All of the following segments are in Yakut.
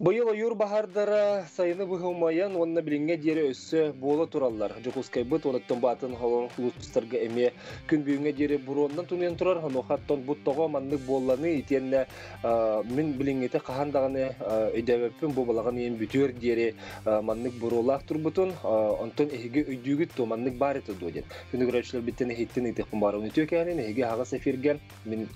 Быйыл ойуур баһаардара сайыны быһа умайан уонна билиҥҥэ диэри өссө буола тураллар. Дьокуускайбыт уонуттан баатын холон улуустарга эмиэ күн бүгүҥҥэ диэри буруоннан тунуйан турар. Онуоха оттон бу тоҕо маннык буолланы итиэннэ мин билиҥҥитэ хаһан даҕаны өйдөөбөппүн бу балаҕан ыйын бүтүөр диэри маннык буруолаах турбутун. Онтон эһиги өйдүүгүт дуо маннык баар этэ дуо диэн. Күнү көрөөччүлэрбиттэн эһиттэн ыйтыахпын баар. Үтүө кэһэнин эһиги аһаҕас эфиргэ мин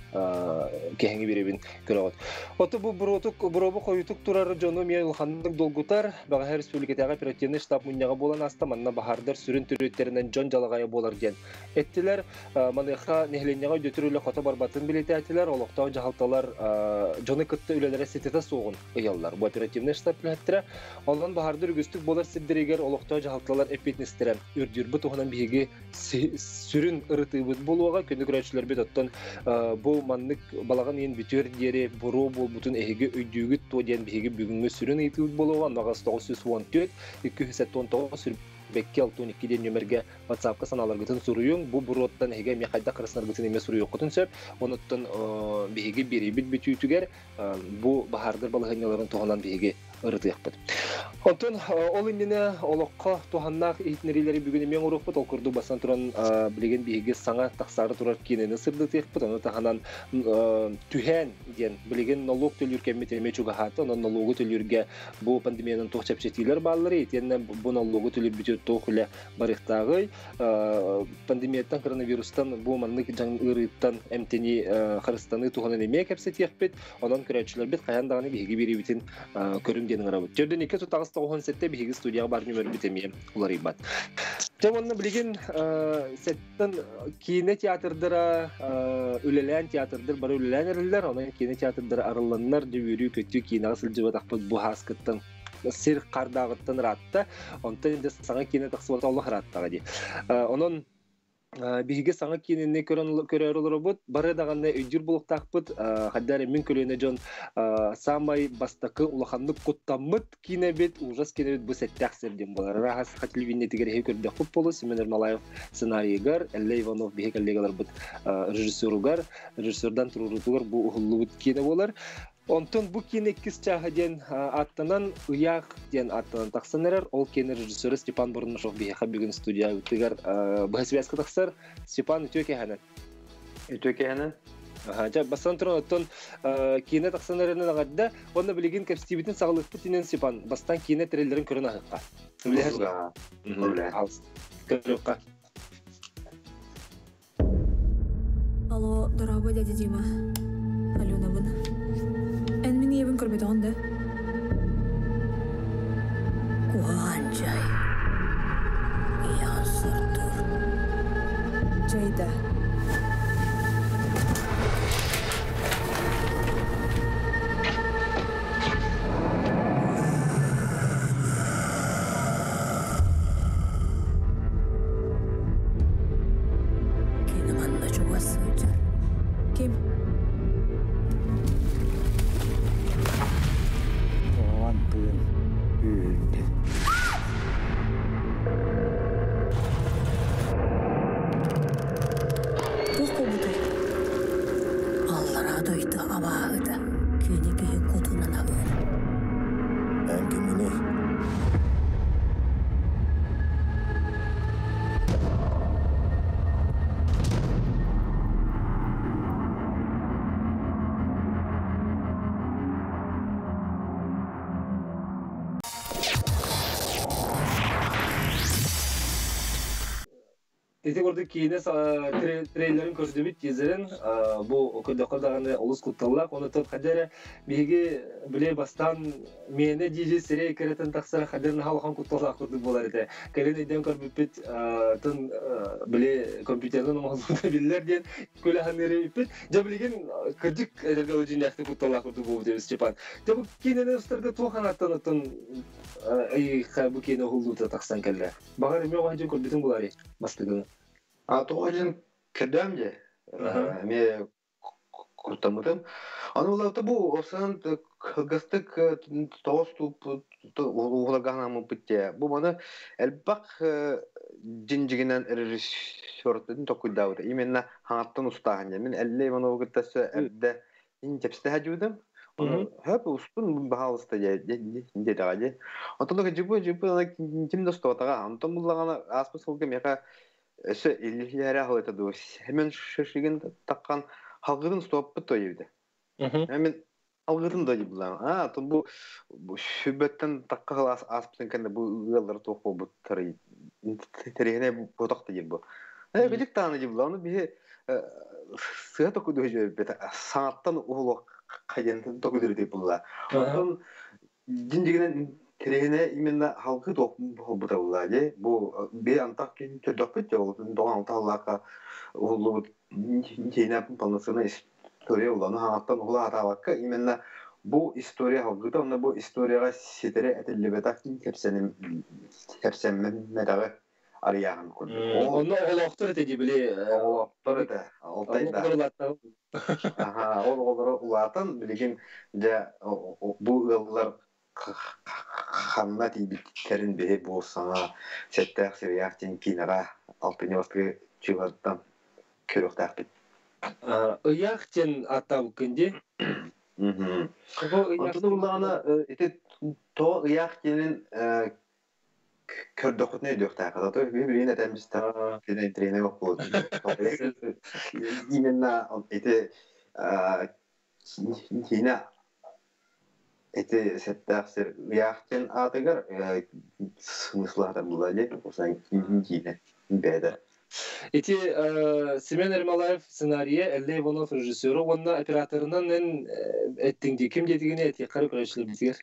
кэһэҥи биэрэбин көрөҕүт. Ото бу буруотук буруобу хойутук турар дьону эмиэ улаханнык долгутар. Бэҕэһээ республикатааҕы оперативнай штаб мунньаҕа буолан ааста. Манна баһаардар сүрүн төрүөттэринэн дьон дьалаҕайа буолар диэн эттилэр. Маныаха нэһилиэнньэҕэ өйдөтөр үлэ хото барбатын бэлиэтээтилэр. Олохтоох дьаһалталар дьону кытта үлэлэрэ ситэтэ суоҕун ыйаллар. Бу оперативнай штаб үлэһиттэрэ онон баһаардар үгүстүк буолар сирдэригэр олохтоох дьаһалталар эппиэтинэстэрэ үрдүүр. Бу туһунан биһиги сүрүн ырытыыбыт буолуоҕа. Күндү көрөөччүлэрбит оттон бу маннык балаҕан ыйын бүтүөр диэри буруо буолбутун эһиги өйдүүгүт дуо диэн биһиги бүгүҥҥү сүрүн ыйытыыбыт буолуоҕа. Онно 914 279 бэкки 62 диэн нүөмэргэ WhatsApp-ка санааларгытын суруйуҥ. Бу буруоттан эһиги эмиэ хайдах харыстанаргытын эмиэ суруйуоххутун сөп. Онуттан биһиги биэриибит бүтүүтүгэр бу баһаардар балаһыанньаларын туһунан биһиги ырытыахпыт. Онтон ол иннинэ олоххо туһаннаах иһитиннэриилэри бүгүн эмиэ оҥоруохпут. Ол курдук бастан туран билигин биһиги саҥа тахсаары турар киинэни сырдатыахпыт. Ону таһынан түһээн диэн билигин нолуок төлүүр кэммит эмиэ чугаһаата. Онон нолуогу төлүүргэ бу пандемиянан туох чэпчэтиилэр баалларый итиэннэ бу нолуогу төлүүрбүтүгэр туох үлэ барыахтааҕый? Пандемияттан, коронавирустан бу маннык дьаҥ ыарыыттан эмтэнии, харыстаныы туһунан эмиэ кэпсэтиэхпит. Онон көрөөччүлэрбит хайаан даҕаны биһиги биэриибитин көрүҥ диэн ыҥырабыт. Төрдүн 2 9 97 биһиги студияҕа баар нүмербит эмиэ уларыйбат. Дьэ уонна билигин сэттэн киинэ театрдара үлэлээн театрдар бары үлэлээн эрэллэр. Онон киинэ театрдара арылланнар, дьэ үөрүү-көтүү киинэҕэ сылдьыбатахпыт бу һааскыттан сир хардааҕыттан ыраатта. Онтон дьэ саҥа киинэ тахсыбата олох ырааттаҕа дии. Онон биһиги саҥа киинэни көрөн көрөөр олоробут. Бары даҕаны өйдүүр буолуохтаахпыт. Хайда эрэ мин көлүөнэ дьон саамай бастакы улаханнык куттаммыт киинэбит, ужас киинэбит бу сэттээх сир диэн буолар. Арааһа саха телевидениетигэр эһи көрдөхпүт буолуо Семен Ермолаев сценарийыгар, Эллэй Иванов биһи коллегаларбыт режиссеругар, режиссердан туруорутугар бу уһуллубут киинэ буолар. Онтон бу киинэ иккис чааһа диэн ааттанан Ыйаах диэн ааттанан тахсан эрэр. Ол киинэ режиссера Степан Бурнашов биһиэхэ бүгүн студиябытыгар быһа связка тахсар. Степан, үтүө кэһэнэн. Үтүө кэһэнэн. Дьэ, бастан туран оттон киинэ тахсан эрэринэн аҕарда. Онно билигин кэпсэтиибитин саҕалыахпыт инэн Степан, бастаан киинэ трейлерин көрөн аһыахха. Үлэһэр. Көрүөххэ. Алло, дорообо, дядя Дима. Аленабын. Эн мин ийэбин көрбөтөҕүн да? Куһаҕан дьай. Ийэҕин сордуур. Дьайда. Кини манна чугас сылдьар. Ким? Оҕон тыын үүрдэ. Туох буолбутай? Аллараа дойду абааһыта. Кини киһи кутунан аһыыр. Эн кимҥиний? Ити курдук киинэ трейлерин көрдүбүт, тизерин. Бу көрдөххө даҕаны олус кутталлаах. Оны тот хадя эрэ биһиги били бастаан миэнэ диири сирэй кэрэтин тахсара хадыр наһаа улахан кутталлаах курдук буолар этэ. Кэлин өйдөөн көрбүппүт тын били компьютерынан оҥоһуллубута биллэр диэн күлэ саныыр эбиппит. Дьэ билигин кырдьык эдэргэ дьиҥнээхтик кутталлаах курдук буолбут эбит Степан. Дьэ бу киинэни устарга туох анааттан оттон бу киинэ уһуллуута тахсан кэллэ? Баҕар эмиэ оҕо сылдьан көрбүтүҥ буолаарай бастыгыны? А тоҕо дьин көрдөм дии. Эмиэ Куттаммытым. Аны улаата бу осан кылгастык тоҕус ууһуларга ханааммыппыт дии. Бу маны элбэх дьиҥ-дьиҥинэн режиссертын токуйдаабыта. Именно хаҥаттан устааһын. Мин Эллэ Ивановы кытта эрдэ кэпсэтэ сылдьыбытым. Ону хөп устун баһаалыста диэтэҕэ дии. Онтон дьыбы-дьыбы ким да устубатаҕа. Онтон буллаҕына ааспыт сылга миэхэ өссө илиһэрэ аһылыта дуу. Семен Шишигин таххан халгытын устубаппыт той эбитэ. Мен алгытын да дьыбылаан. Аа, тон бу сүбэттэн такка хылаас ааспытын кэннэ бу ыаллара туох буолбуттарый тэриһинэ ботох да бу. Билик тааны дьыбыла. Оны биһи сыа токуду бета саҥаттан уһулуох хайден токудуру булла. Онтон дьиҥ-дьиҥинэн тэриһинэ именно халгы туох буолбута булла дии. Бу би антах төрдөхпүт тоҕон алталлаахха уһуллубут тиинэ полноценная история буолла. Ону хаҥаттан уһула сатаабакка именно бу история халгыта, онно бу историяҕа ситэри этиллибэтэх кэпсэммэтэҕи арыйааһын курдук. Онно оҕолоохтор этэ дии били. Оҕолоохтор этэ. Алтайда. Аха, ол оҕолоро улаатан билигин дьэ бу ыаллар ханна тиийбиттэрин биһи бу саҥа сэттээх сирэйээх диэн киинэҕэ алтынньы бастакы чыылартан көрүөхтээхпит. Ыйаах диэн ааттаабыккын дии. Онтон буллаҕына ити тоҕо ыйаах диэнин көрдөххүтүнэ өйдүөхтээх. Зато билигин этэн бистэх тренер боппуот. Именно ити киинэ ити сэттээх сир ыйаах диэн аатыгар смыслаата була дии. Осан киинэ бэйэтэ. Ити Семен Ермолаев сценарийа, Эллэй Иванов режиссера уонна операторынан эн эттиҥ дии. Ким диэтигини этиэххэ көрөөччүлэрбитигэр?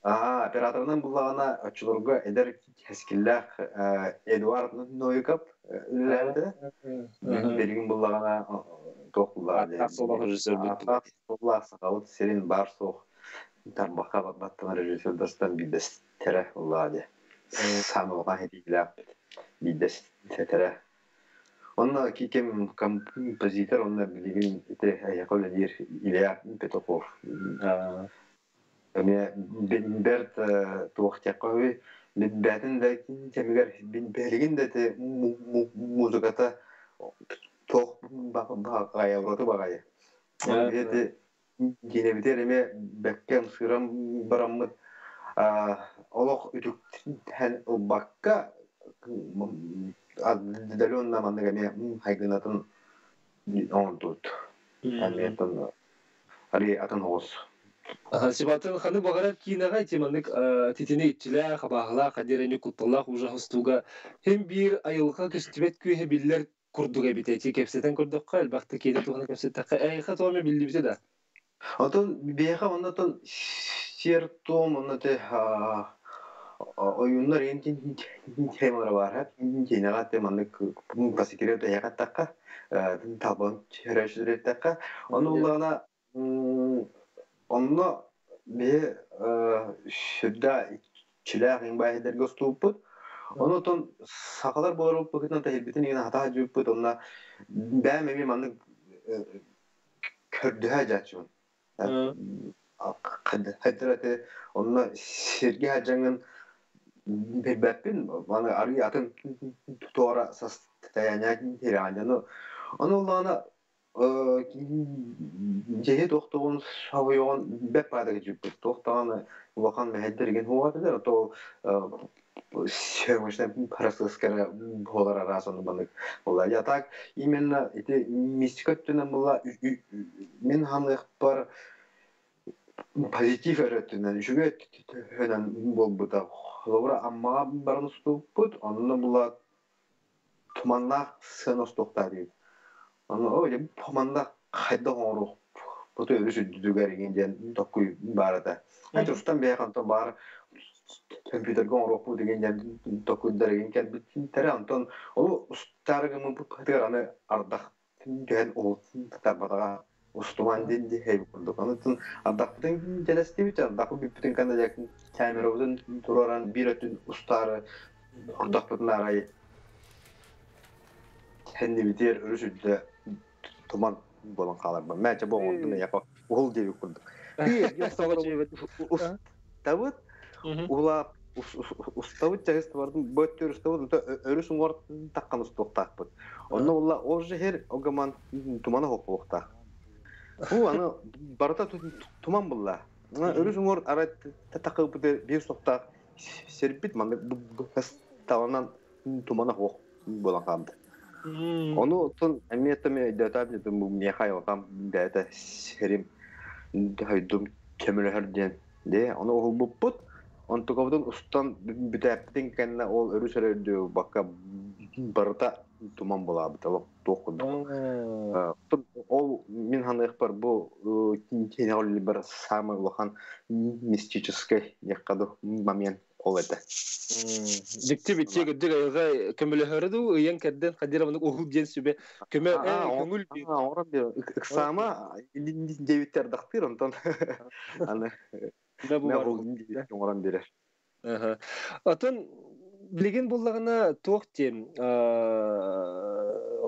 Аа, операторынан буллаҕына оччолорго эдэр кэскиллээх Эдуард Новиков үлэлээбитэ. Билигин буллаҕына туох буллаҕа диэн. Режиссер Суоллаах сахабыт сирин баар суох тарбахха баттанар режиссердартан биирдэстэрэ буллаҕа дии. Саамай улахан ситиһиилээхпит биирдэстэрэ. Онно ким композитор, онно билигин ити эйиэхэ үлэлиир Илья Петухов. Эмиэ бэрт туох диэххэ үһү, бээтин да кэмигэр билигин да ити музыката туох баҕайы ураты баҕайы. Ити киинэбитигэр эмиэ бэккэ ымсыыран бараммыт олох үтүктэн ылбакка отдаленно маннык эмиэ хайгынатын оҥордубут. Эмиэ арый атын оҕус. Сибатын ханы баҕарар киинэҕэ ити маннык титини иччилээх, абааһылаах, хадирэни кутталлаах ужас устууга хим биир айылҕа көстүбэт күүһэ биллэр курдук эбит. Эти кэпсэтэн көрдөххө, элбэхтик киинэ туһунан кэпсэттэххэ, эйиэхэ тоҕо эмэ биллибитэ да? Отон биһиэхэ оннотон сиэр-туом онно те ойууннар иин темалара баар. Киинэҕэ те маннык по секрету эһиэхэ эттэххэ, талбан көрөөччүлэр Ону буллаҕына онно биһи сүрдээх иччилээх иҥбааһыйдарга устубуппут. Ону отон сахалар буоларбыт таһирбитин иҥин хатаа дьууппут онно бэйэм эмиэ маннык көрдөһө дьааччыбын. Хайдара ити онно сиргэ сылдьаҥҥын билбэппин, маны арыый атын туора состояние киирэҕин. Ону ыллаҕына дьиэ туохтугун соһуйуоҕун бэрт баадыгы дьүппүт. Туох даҕаны улахан мэһэйдэригин уһугатыгар, то съемочный процесс эрэ буолар араас ону маннык буолла. Я так именно ити мистика өттүнэн буолла мин ханыахпар позитив эрэ өттүнэн үчүгэй өттүнэн буолбута. Холобура Аммаҕа баран устубуппут, онно була туманнаах сыана устуохтаах диибит. Ону оо дьэ туманнаах хайдах оҥоруох буту өрүс үрдүгэр игин диэн токкуй баар этэ. Ача устан бэйэх онтон баар компьютерга оҥоруохпут игин диэн токкуйдар игин кэлбиттэрэ. Онтон ол устаары гыммыппытыгар аны ардах түһэн уһултарбатаҕа устуман диэн диһэй курдук. Онтон ардахпытын дьэлэстибит, ардахпыт бүппүтүн кэннэ дьэ камерабытын туруоран биир өттүн устаары ардахпытын арай кэннибитигэр өрүс үрдэ туман Болон хааларбын. Мээчэ бу оҥордум эйэхэ уһул диэбит курдук. Устабыт, ула устабыт чаһыс бардым бөттөр устабыт өрүс уҥуор таххан устуохтаахпыт. Онно улла ол же хер огаман тумана хоппуохтаах. Бу аны барыта туман булла. Өрүс уҥуор арай таххыппыт биир сохтаах сирбит маннык таланан тумана хоох буолан хаалда. Ону оттон эмиэ эмиэ өйдөөтөөм бу миэхэ айылҕам бэйэтэ сирим дойдум көмөлөһөр диэн дии ону уһулбуппут онтукабытын устан бүтээппитин кэннэ ол өрүс эрэ үрдүбакка барыта туман булаабыта олох туох курдук ол мин ханыахпар бу киинэҕэ самый улахан мистический диэххэ момент ол этэ. Дьикти битти кырдьык айылҕа көмөлөһөрө дуу ыйан кэрдэн хадир маннык уһул диэн сүбэ көмө көҥүл оҥорон ыксаама диэбиттэр дахтыыр онтон аны оҥорон биэрэр. Атын билигин буллаҕына туох диэн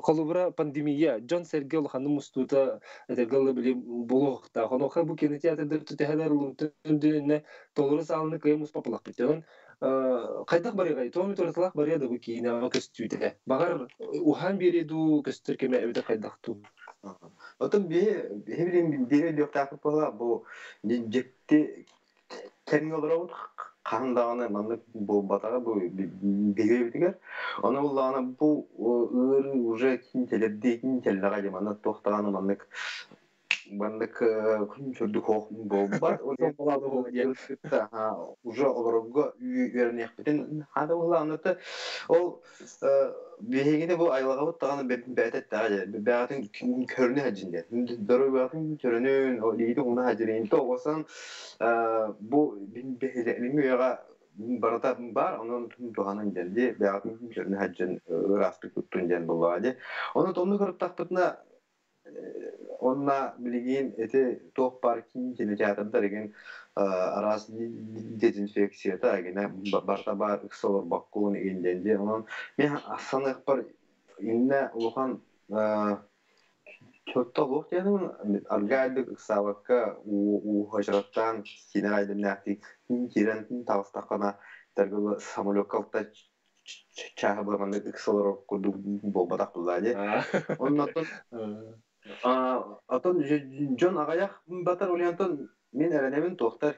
холобура пандемия дьон-сэргэ улаханнык мустуута этэргэ дылы били буолуохтаах. Онуоха бу кинотеатрдар түтэһэлэр улуунтун толору сааланы кыайан муспаппылахпыт. Онон хайдах барыаҕай? Туом туратылаах барыа да бу киинэҕэ көстүүтэ. Баҕар уһаан биэриэ дуу көстөр кэмэ эбэтэр хайдах дуу? Отон биһи билин биир өйдүөхтээхпит буолла бу дьикти кэмҥэ олоробут хаһан даҕаны маннык буолбатаҕа бу биһиэбитигэр. Ону буллаҕына бу ыарыы уже кэлэрдии кэллэҕэ дии манна туох даҕаны маннык маннык күн үрдүк буолбат уже олорорго үөрэниэхпитин хаада буоллаҕына ол биһигини бу айылҕабыт даҕаны бэйэтэ эттэҕэ бэҕэтин көрүнэ сылдьын диэн доруобуйатын көрүнүн илиитин уна сылдьын тоҕусан бу биһилэҥҥи үйэҕэ барыта баар онон туһанан диэн дии бэҕэтин көрүнэ сылдьын ыраастык туттун диэн буоллаҕа дии ону тонну көрүттахпытына Онно билигин ити туох баар киин кинотеатрдар игин араас дезинфекцията игинэ барыта баар ыкса олорбоккун игин диэн дии. Онон мин саныахпар иннэ улахан чөттө диэним аргаайдык ыксаабакка уу хачараттаан киинэ айдымнаахтык киирэн таҕыстаххына таргылы самолекка алта чааһы маннык ыкса олорор курдук буолбатах буоллаа дии. Оннотон отон дьон аҕыйах батар улиантон мин эрэнэбин туохтар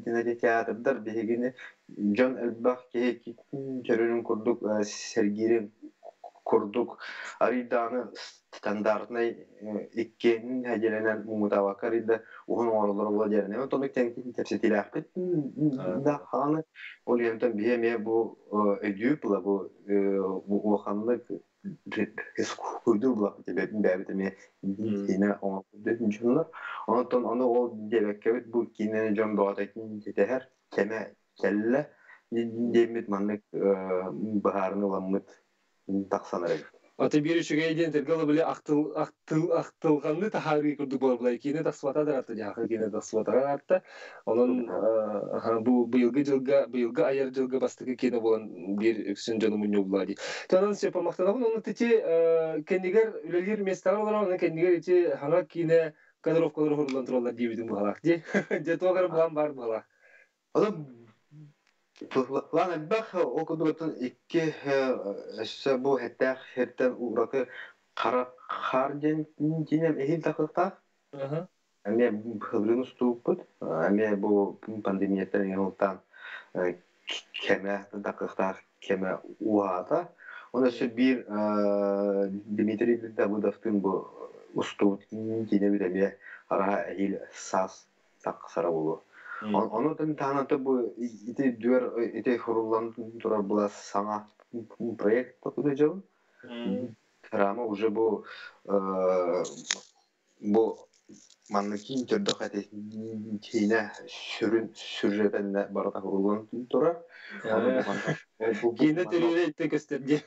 кинотеатрдар биһигини дьон элбэх киһи көрөрүн курдук сэргиирин курдук арыйдааны стандартнай икки нэдиэлэнэн муҥутаабакка арыйда уһун оҥороллор буола диэн онтон кэпсэтиилээхпит да хааны ол иһинтэн биһи эмиэ бу өйдүүр була бу улаханнык куйдур була бэбит эмиэ киинэ оҥорбут онтон ону ол диэбэккэбит бу киинэни дьон бөҕөтө кэтэһэр кэмэ кэллэ диэммит маннык быһаарыны ыламмыт тахсан эрэр. Аты биир үчүгэй диэн тиргэл били ахтыл ахтыл ахтылҕанны таһаарыы курдук буолар булай киинэ тахсыбата да атта дьаахы киинэ тахсыбатаҕа атта онон бу быйылгы дьылга быйылгы айар дьылга бастакы киинэ буолан биир үксүн дьону мунньулла дии. Онон сөп махтанабын онон ити кэннигэр үлэлиир миэстэҕэр олорон онон кэннигэр ити хаҥа киинэ кадровкалары хуруллан тураллар диэбитим быһалаах дии. Дьэ туох эрэ былаан баар быһалаах. Ону план элбэх, ол курдук икки өссө бу эттээх сиртэн ураты хара хаар диэн киинэм эһиил тахсыахтаах. Эмиэ былырыын устубуппут. Эмиэ бу пандемияттан иһин кэмэ тахсыахтаах кэмэ уһаата. Оны өссө биир Дмитрий Давыдовтыын бу устубут киинэбит эмиэ араһа эһиил саас тахсара буолуо. Ону таһынан бу ити дүөр ити хуруллан турар була саҥа проект дьон. Драма уже бу бу манна киин төрдөх эти киинэ сүрүн сюжетэннэ барыта хуруллан турар. Киинэ төрүүрэ итте көстөр дии.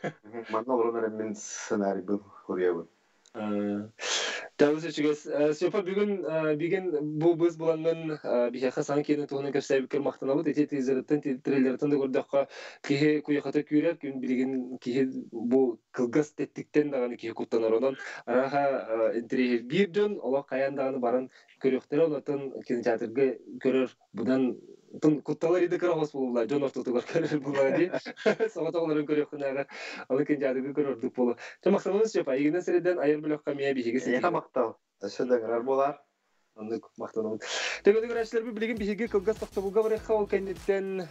Манна олорон эрэ мин сценарийбын суруйабын. Тәбіз үчүгэс. Степа бүгүн бүгүн бу быз булангын биһиэхэ саҥа киэнэ туһунан кэпсээбиккэр махтанабыт. Ити тизерыттан трейлерыттан да көрдөххө киһи куйахата күүрэр, күн билигин киһи бу кылгас тэттиктэн даҕаны киһи куттанар. Онон арааһа интэриэһиргиир дьон олох хайаан даҕаны баран көрүөхтэрэ, онтон кинотеатрга көрөр быдан кутталар иде кыра хос буолла дьон ортотугар көрөр буолла дии соҕотоҕолорун көрүөххүнээҕэр аны кинотеатрга көрөр ордук буолуо. Чэ махтанабын Степа, эйигинэн сирэйдэн айар бөлөххө эмиэ биһиги Эйиэхэ махтал. Өссө да ыҥырар буолаар. Оннук махтанабын. Төгүлүк көрөөччүлэрбит билигин биһиги кылгас тохтобулга барыахха ол кэнниттэн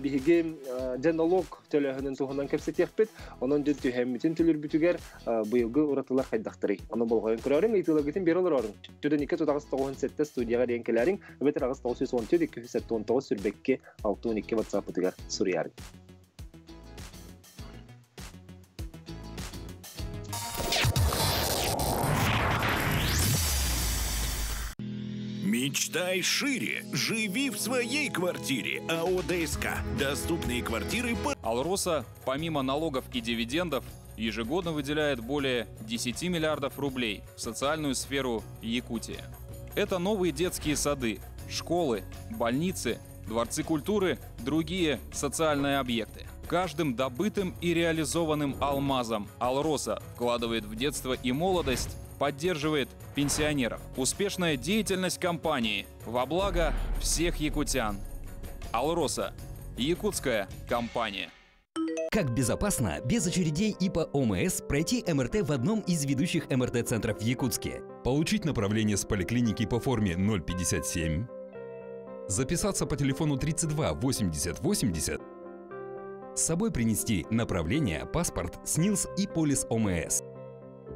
биһиги дьэ налог төлөөһүнүн туһунан кэпсэтиэхпит. Онон дьэ түһэммитин төлөрбүтүгэр быйылгы уратылар хайдахтарый? Ону болҕойон көрөөрүҥ, ыйытыыларгытын биэрэ олорооруҥ. Түдэн 2 тутаҕас 97 студияҕа диэн кэлээриҥ, эбэтэр аҕыс 914 279 сүрбэкки 62 WhatsApp-ытыгар суруйаарыҥ. Мечтай шире. Живи в своей квартире. АО ДСК. Доступные квартиры по... Алроса, помимо налогов и дивидендов, ежегодно выделяет более 10 миллиардов рублей в социальную сферу Якутии. Это новые детские сады, школы, больницы, дворцы культуры, другие социальные объекты. Каждым добытым и реализованным алмазом Алроса вкладывает в детство и молодость, поддерживает пенсионеров. Успешная деятельность компании во благо всех якутян. Алроса. Якутская компания. Как безопасно, без очередей и по ОМС пройти МРТ в одном из ведущих МРТ-центров в Якутске? Получить направление с поликлиники по форме 057. Записаться по телефону 32 80 80. С собой принести направление, паспорт, СНИЛС и полис ОМС.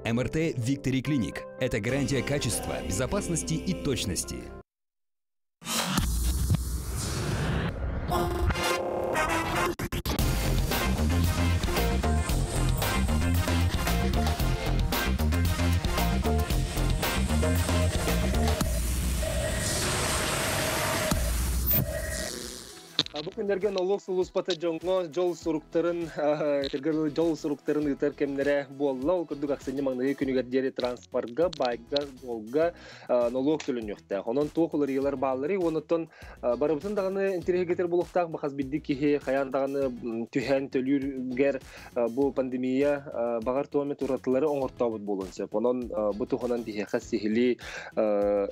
МРТ «Виктори Клиник» – это гарантия качества, безопасности и точности. Бу күннэргэ налог сулууспата дьоҥҥо дьол суруктарын дьол суруктарын ыытар кэмнэрэ буолла. Ол курдук ахсынньы маҥнайгы күнүгэр диэри транспорга, байга, дуолга налог төлөнүөхтээх. Онон туох уларыйыылар баалларый? Онуттан барыбытын даҕаны интэриэһиргэтэр буолуохтаах бахас бидди киһи хайаан даҕаны түһэн төлүүргэр бу пандемия баҕар туоме туратылары оҥортообут буолуон сөп. Онон бу туһунан биһиэхэ сиһилии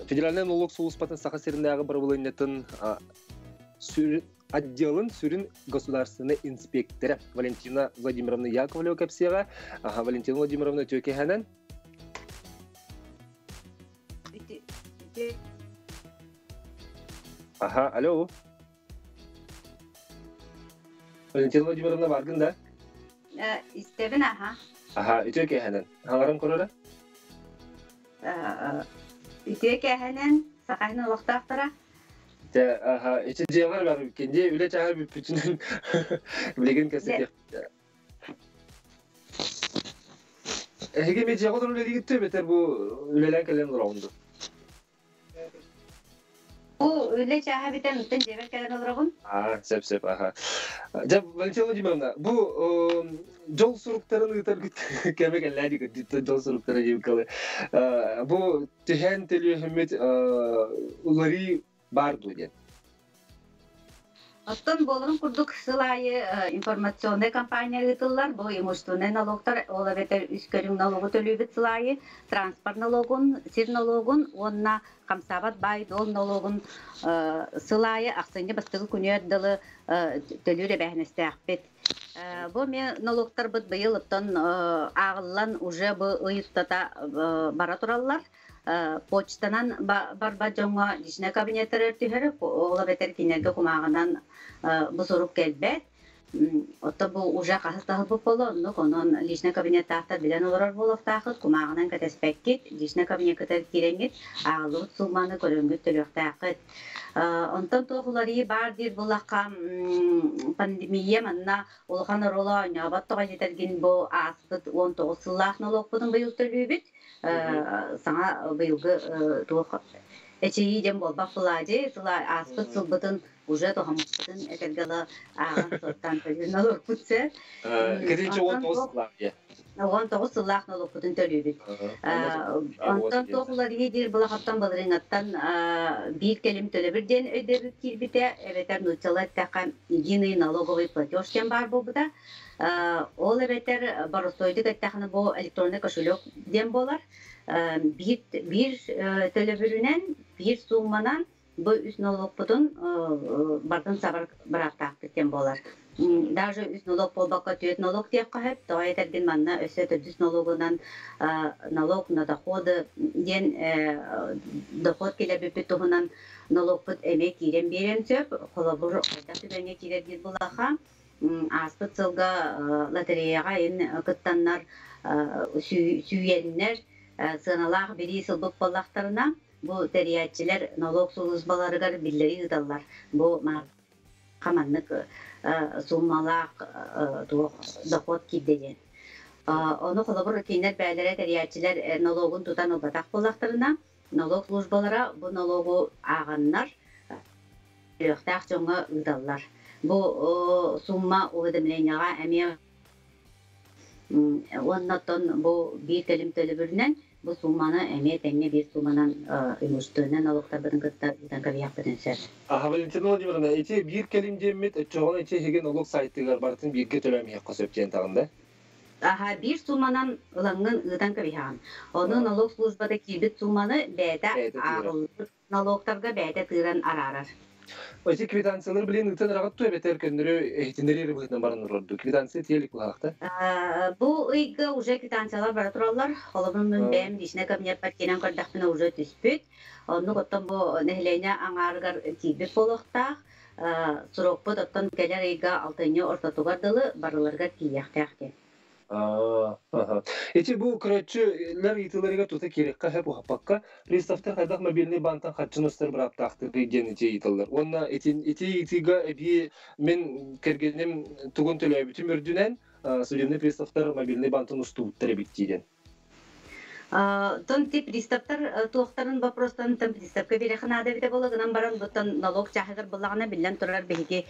федеральнай налог сулууспатын Саха сиринээҕи бырабылыанньатын отделын сүрүн государственный инспектора Валентина Владимировна Яковлева кэпсиэҕэ. Валентина Владимировна үтүөкэһэнэн. Аха, алло. Валентина Владимировна баргын да? Истэбин, аха. Аха, үтүөкэһэнэн. Хаҥаран көрөрө? Үтүөкэһэнэн, сахаһын олохтоохторо. Аха, ити дьиэҕэр бар кенде үлэ чаһа бүппүтүнэн билигин кэсэтиэх. Эһиги ми дьиэҕэ олорон үлэлиигит бэтэр бу үлэлээн кэлэн олороҕун дуо? Бу үлэ чаһа бүтэн оттон дьиэбэр кэлэн олороҕун. Аа, сөп сөп, аха. Дьэ, Валентина Владимировна, бу дьол суруктарын ыытаргыт кэмэ кэллээ дии дьол суруктара диэбиккэ бу түһээн төлүөһүммүт уларыы баар дуо диэн. Оттон буоларын курдук сыл аайы информационнай кампания ыытыллар. Бу имущественнай налогтар, ол эбэтэр үс көрүҥ налогу төлүүбүт сыл аайы. Транспорт налогун, сир налогун уонна хамсаабат баай-дуол налогун сыл аайы ахсынньы бастакы күнүгэр дылы төлүүр эбээһинэстээхпит. Бу мен налогтарбыт быйыл оттон ааҕыллан уже бу ый устата бара тураллар. Почтанан барба дьоҥҥо личнэй кабинеттар түһэр, ол эбэтэр кинилэргэ кумааҕынан бу сурук кэлбэт. Отто бу уже хаһыс таһылбыт буолла, оннук онон личнэй кабинеттаахтар билэн олорор буолуохтаахыт, кумааҕынан кэтэспэккит, личнэй кабинеккытыгар киирэҥҥит, ааҕыллыбыт суумманы көрөҥҥүт төлүөхтээххит. Онтон туох уларыйыы баар диир буоллахха, пандемия манна улахан оруолу оонньообот тоҕо диэтэргин бу ааспыт 19 сыллаах нолуокпутун быйыл төлүүбүт. Саҥа быйылгы туох эчэйии диэн буолбах буолаадьы, сыл ааспыт сылбытын уже тоһоммуппутун этэргэ ааҕан суоттаан төлүүр нолуокпут сэ. Кэтинчи 19 сыллаах. 19 сыллаах налогпутун төлүүбүт. Онтон туох уларыйыы диир былахаттан былырыҥаттан биир кэлим төлөбүр диэн өйдөбүл киирбитэ, эбэтэр нууччалыы эттэххэ единый налоговый платеж диэн баар буолбута. Ол эбэтэр боростуойдук эттэххинэ бу электронный кошелек диэн буолар. Биир биир төлөбүрүнэн, биир суумманан бу үс нолуокпутун барытын сабар бырааптаахпыт диэн буолар. Даже үс нолуок буолбакка түөрт нолуок диэххэ сөп. Тоҕо этэргин манна өссө төрдүс нолуогунан налог на доходы диэн доход килэрбиппит туһунан нолуокпут эмиэ киирэн биэриэн сөп. Холобур, хайдах түгэҥҥэ киирэр диир булаха ааспыт сылга лотереяҕа ин кыттаннар сүүйэннэр сыаналаах бириис ылбыт буоллахтарына, бу тэрийээччилэр нолуок сулууспаларыгар биллэрии ыыталлар. Бу маннык сууммалаах туох дохуот киирдэ диэн. Ону холобур кинилэр бэйэлэрэ тэрийээччилэр нолуогун тутан ылбатах буоллахтарына, нолуок службалара бу нолуогу ааҕаннар үөхтээх дьоҥҥо ыыталлар. Бу сумма уведомлениеҕа эмиэ уонна оттон бу биир кэлим төлөбүрүнэн бу сууманы эмиэ тэҥҥэ биир сууманан имущественнай налогтарбытын кытта ыытан кэбиһиэхпитин сөп. Аха, Валентина Владимировна, ити биир кэлим диэммит, оччоҕуна ити эһиги налог сайтыгар барытын бииргэ төлөөн иһиэххэ сөп диэн таҕын да? Аха, биир сууманан ылаҥҥын ыытан кэбиһэҕин. Ону налог службата киирбит сууманы бэйэтэ Бэйэтэ тыырар. ааҕыллыбыт налогтарга бэйэтэ тыыран араарар. Ити квитанциялар билин ыытан ыраҕыт ту эбэтэр көннөрү иһитиннэрии эрэ быһыытынан баран олорорду. Квитанция тиэлик быһаахта. Бу ыйга уже квитанциялар бара тураллар. Холобур, мин бэйэм личнэй кабинеппар киирэн көрдөхпүнэ уже түспүт. Оннук оттон бу нэһилиэнньэ аҥаарыгар киирбит буолуохтаах. Срокпут оттон кэлэр ыйга алтынньы ортотугар дылы барыларыгар тиийиэхтээх диэн. Ити бу көрөөччүлэр ыйытыыларыгар тута киириэххэ сөп уһаппакка, приставтар хайдах мобильный баантан харчыны устар бырааптаахтарый диэн ити ыйыталлар. Уонна ити ити ыйытыыга эбии мин кэргэним тугун төлөөбүтүм үрдүнэн судебный приставтар мобильный баантан устубуттар эбит диэн. Тон ти приставтар туохтарын вопростарын тон приставка биэрэхэ наада эбитэ буолла гынан баран буттан налог чааһыгар буллаҕына биллэн турар биһиги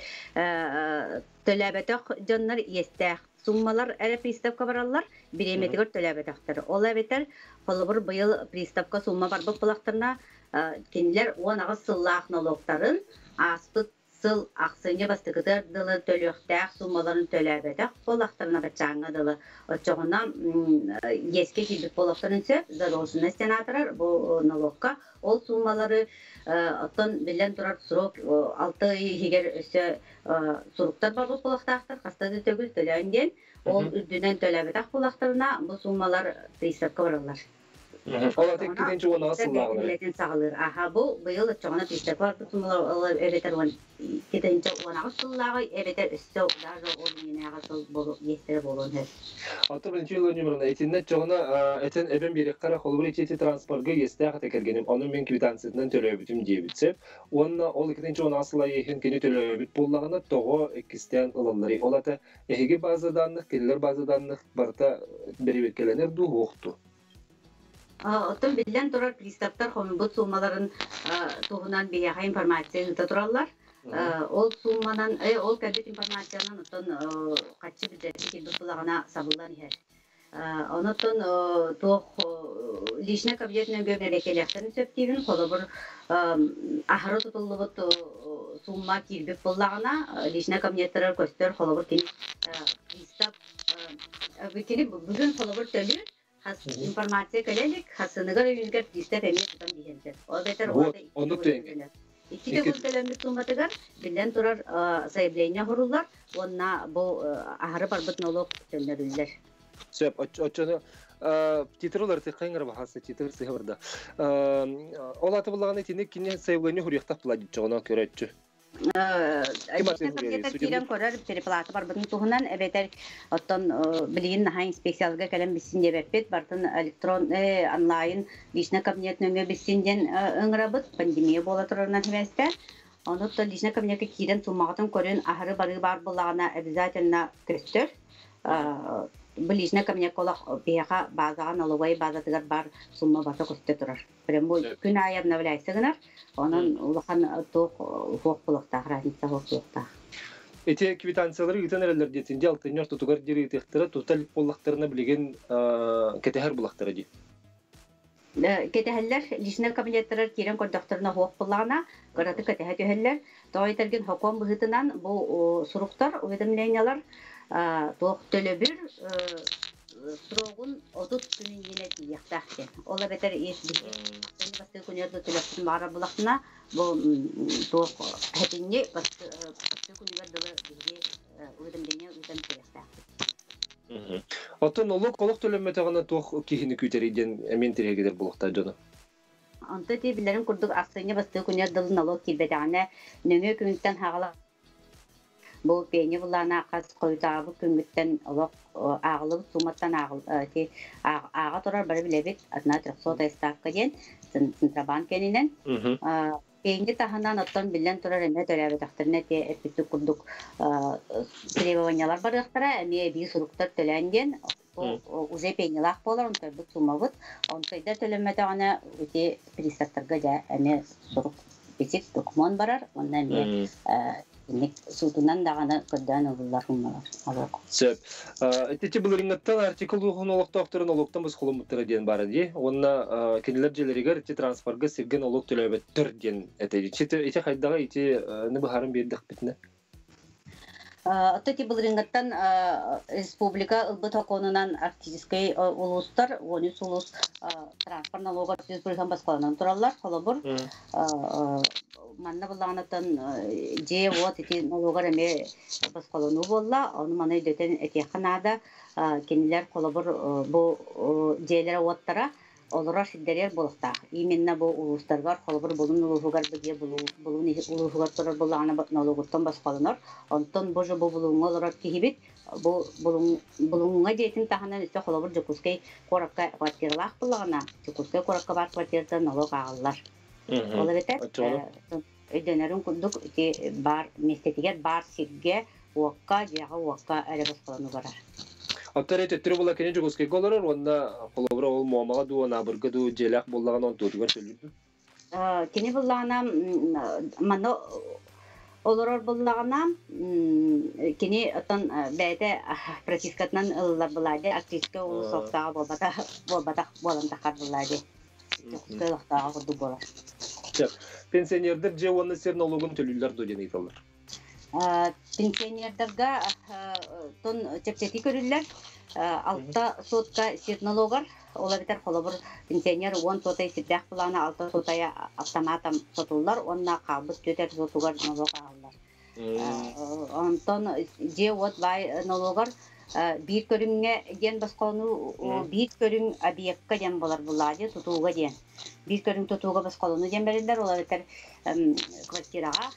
төлөөбөтөх дьоннор иэстээх суммалар эрэ приставка бараллар бириэмэтигэр төлөөбөтөхтөр. Ол эбэтэр холобур быйыл приставка сумма барбыт булахтарына кинилэр 18 сыллаах налогтарын ааспыт сыл ахсынньы бастакытыгар дылы төлүөхтээх суумаларын төлөөбөтөх буоллахтарына баччааҥҥа дылы оччоҕуна иэскэ киирбит буолуохтарын сөп задолженность диэн аатырар бу нолуокка ол суумалары оттон биллэн турар срок 6 ый иһигэр өссө суруктар барбыт буолуохтаахтар хаста да төгүл төлөөн диэн ол үрдүнэн төлөөбөтөх буоллахтарына бу суумалар приставка бараллар. Ол аты иккитинчи уон сыллааҕылар. Үлэтин саҕалыыр. Аха, бу быйыл оччоҕуна приставка барбыт суммалар эбэтэр 2018 сыллааҕы эбэтэр өссө даже ол иннинээҕи сыл иэстэрэ буолуон сөп. Оттон Валентина Владимировна, итиннэ оччоҕуна этэн эбэн биэриэххэ эрэ, холобур ити ити транспорга иэстээх этэ кэргэним, ону мин квитанциятынан төлөөбүтүм диэбит сөп. Уонна ол 2018 сыл иһин кини төлөөбүт буоллаҕына, тоҕо иккистээн ылалларый? Ол ата эһиги база данных, кинилэр база данных барыта бэрэбиэркэлэнэр дуу, суох дуу? Оттон биллэн турар приставтар хомуйбут суумаларын туһунан биһиэхэ информация ыыта тураллар. Ол сууманан, ол кэлбит информациянан оттон хаччы бюджетка киирбит булаҕына сабыллан иһэр. Онон туох личный кабинет нөҥүө бэрэбиэркэлиэхтэрин сөп диибин. Холобур, аһары тутуллубут сумма киирбит буоллаҕына, личный кабинеттарыгар көстөр, холобур, кини пристав кини бүгүн холобур төлүүр, хас информация кэлэ илик, хасыныгар өйүүнүгэр пристав эмиэ тутан биһэн сөп. Ол эбэтэр Вот, оннук тэҥ. Икки төгүл төлөммүт сууматыгар биллэн турар заявление оһоруллар уонна бу аһары барбыт налог төннөрүллэр. Сөп, оччону титр уларытыахха ыҥыра баһааса титр сыһа барда. Ол аты буллаҕына итини кини заявление хуруйахтах була дьоҕуна көрөөччү. Личный киирэн көрөр переплата барбытын туһунан эбэтэр оттон билигин наһаа инспекцияларга кэлэн билсин диэбэппит бартын электрон онлайн личный кабинет нөҥүө билсин диэн ыҥырабыт пандемия буола турарынан сибээстээн онуттан личный кабинетка киирэн суммаҕытын көрүн аһары барыы баар буоллаҕына обязательно көстөр. Бу личный кабинетка олох биһиэхэ базаҕа налоговай базатыгар баар сумма барыта көстө турар. Прямой күн аайы обновляйся гынар. Онон улахан туох суох буолуохтаах, разница суох буолуохтаах. Ити квитанциялары ыытан эрэллэр диэтин дии алтынньы ортотугар диэри ыытыахтара тута илик буоллахтарына билигин кэтэһэр булахтара дии. Кэтэһэллэр личнэй кабинеттарар киирэн көрдөхтөрүнэ суох буоллаҕына кыратык кэтэһэ түһэллэр. Тоҕо этэргин сокуон быһыытынан бу суруктар, уведомлениялар туох төлөбүр срогун 30 күн иннинэ тиийиэхтээх диэн. Ол эбэтэр ис биһиги бастакы күнүгэр да төлөхпүн баҕарар булахтына бу туох хэтинньи бастакы күнүгэр дылы биһиги уведомление ыытан кэлиэхтээхпит. Оттон олох олох төлөммөтөҕүнэ туох киһини күүтэрий диэн эмиэ интэриэһиргэтэр буолуохтаах дьону. Онто ити билэрин курдук ахсынньы бастакы күнүгэр дылы налог киирбэтэҕинэ нөҥүө күнтэн хаҕала бу пеня былаана хас хойутаабыт күҥҥүттэн олох ааҕыллыбыт сууматтан ааҕа ааҕа турар бары билэбит одна трехсотая ставка диэн Центробанк кэнинэн. Пенни таһынан оттон биллэн турар эмиэ төрөөбөтөхтөрүнэ ити эппиттик курдук требованиялар барыахтара, эмиэ эбии суруктар төлөөн диэн уже пеннилаах буолар, онтойбут суумабыт. Онтойдар төлөммөтөҕүнэ ити приставтарга дьэ эмиэ сурук бичик докумуон барар, онно эмиэ инник суутунан даҕаны көрдөөн ылыллар умналар. Сөп. Ити былырыҥҥыттан артикул улууһун олохтоохторун олуктан босхоломмуттара диэн баара дии. Уонна кинилэр дьиэлэригэр ити транспорга сиргэ нолуок төлөөбөттөр диэн этэ. Ити хайдаҕа ити быһааран биэрдэхпитинэ? Оттон ити былырыҥҥыттан республика ылбыт сокуонунан арктическай улуустар, 13 улуус транспорт налогар 100% босхолонон тураллар. Холобур, манна былаанаттан дьиэ-уот ити налогар эмиэ босхолонуу буолла. Ону маны өйдөтөн этиэххэ наада. Кинилэр холобур бу дьиэлэрэ-уоттара олорор сирдэригэр буолуохтаах. Именно бу улуустарыгар, холобур, Булун улууһугар бу дьиэ Булун улууһугар турар буоллаҕына налогуттан босхолонор. Онтон бу же бу Булуҥҥа олорор киһибит бу Булуҥҥа дьиэтин таһынан өссө холобур Дьокуускай куоракка квартиралаах буоллаҕына, Дьокуускай куоракка баар квартирата налог ааҕыллар. Ол эбэтэр өйдөнөрүн курдук ити бар миэстэтигэр баар сиргэ, уокка, дьиэҕэ уокка эрэ босхолону барар. Оттон төттөрү була кини Дьокуускайга олорор уонна холобура ол Муомаҕа дуу, Анаабырга дуу дьиэлээх буоллаҕына онтуотугар төлүүр. Кини буллаҕына манна олорор буллаҕына кини оттон бэйэтэ пропискатынан ылыллар булаа дии, артистка улус олохтооҕо буолбатах буолбатах буолан тахар буллаа дии. Дьокуускай олохтооҕо курдук буолар. Пенсионердар дьиэ уонна сир налогун төлүүллэр дуо диэн ыйыталлар. Пенсионердарга тон чэпчэтии көрүллэр. Алта сотка сир налогар, ол эбэтэр холобур пенсионер 10 сотай сирдээх былаана 6 сотая автоматом сотуллар уонна хаалбыт түөтэр сотугар налог ааҕыллар. Онтон дьиэ-уот баай налогар биир көрүҥҥэ диэн босхолонуу биир көрүҥ объекка диэн буолар булаа тутууга диэн. Биир көрүҥ тутууга босхолонуу диэн бэриллэр, ол эбэтэр квартираҕа,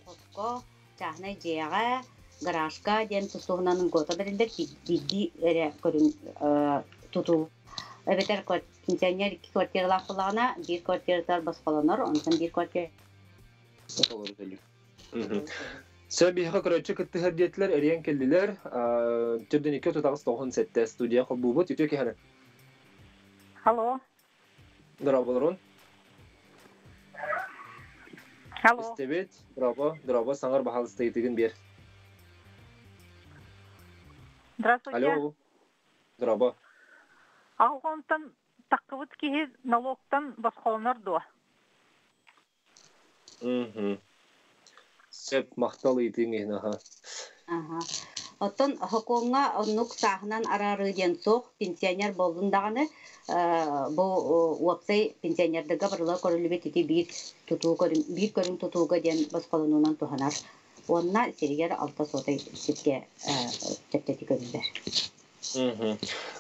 хоско, чааһынай дьиэҕэ, гаражка диэн тустуһунан льгота бэриллэр биирдии эрэ көрүҥ тутуу. Эбэтэр пенсионер икки квартиралаах буоллаҕына, биир квартиратыгар босхолонор, онтон биир квартира Сөп биһиэхэ көрөөччү кыттыһар диэтилэр, эрийэн кэллилэр. Төрдүн 2 38 97 студия холбуубут. Үтүө киэһэ. Алло. Дорооболорун. Алло. Истэбит. Дорообо, дорообо, саҥар баһаалыста ыйытыгын биэр. Здравствуйте. Алло. Дорообо. Алгонтан тахсыбыт киһи налогтан босхолонор дуо? Сөп, махтал ыйытыың иһин, аха. Аха. Оттон сокуоҥҥа оннук сааһынан араарыы диэн суох, пенсионер буоллун даҕаны бу уопсай пенсионердарга барыла көрүллүбүт ити биир тутуу көрүҥ, биир көрүҥ тутууга диэн босхолонуунан туһанар. Уонна сиригэр алта сотай сиргэ чэпчэки көрүллэр.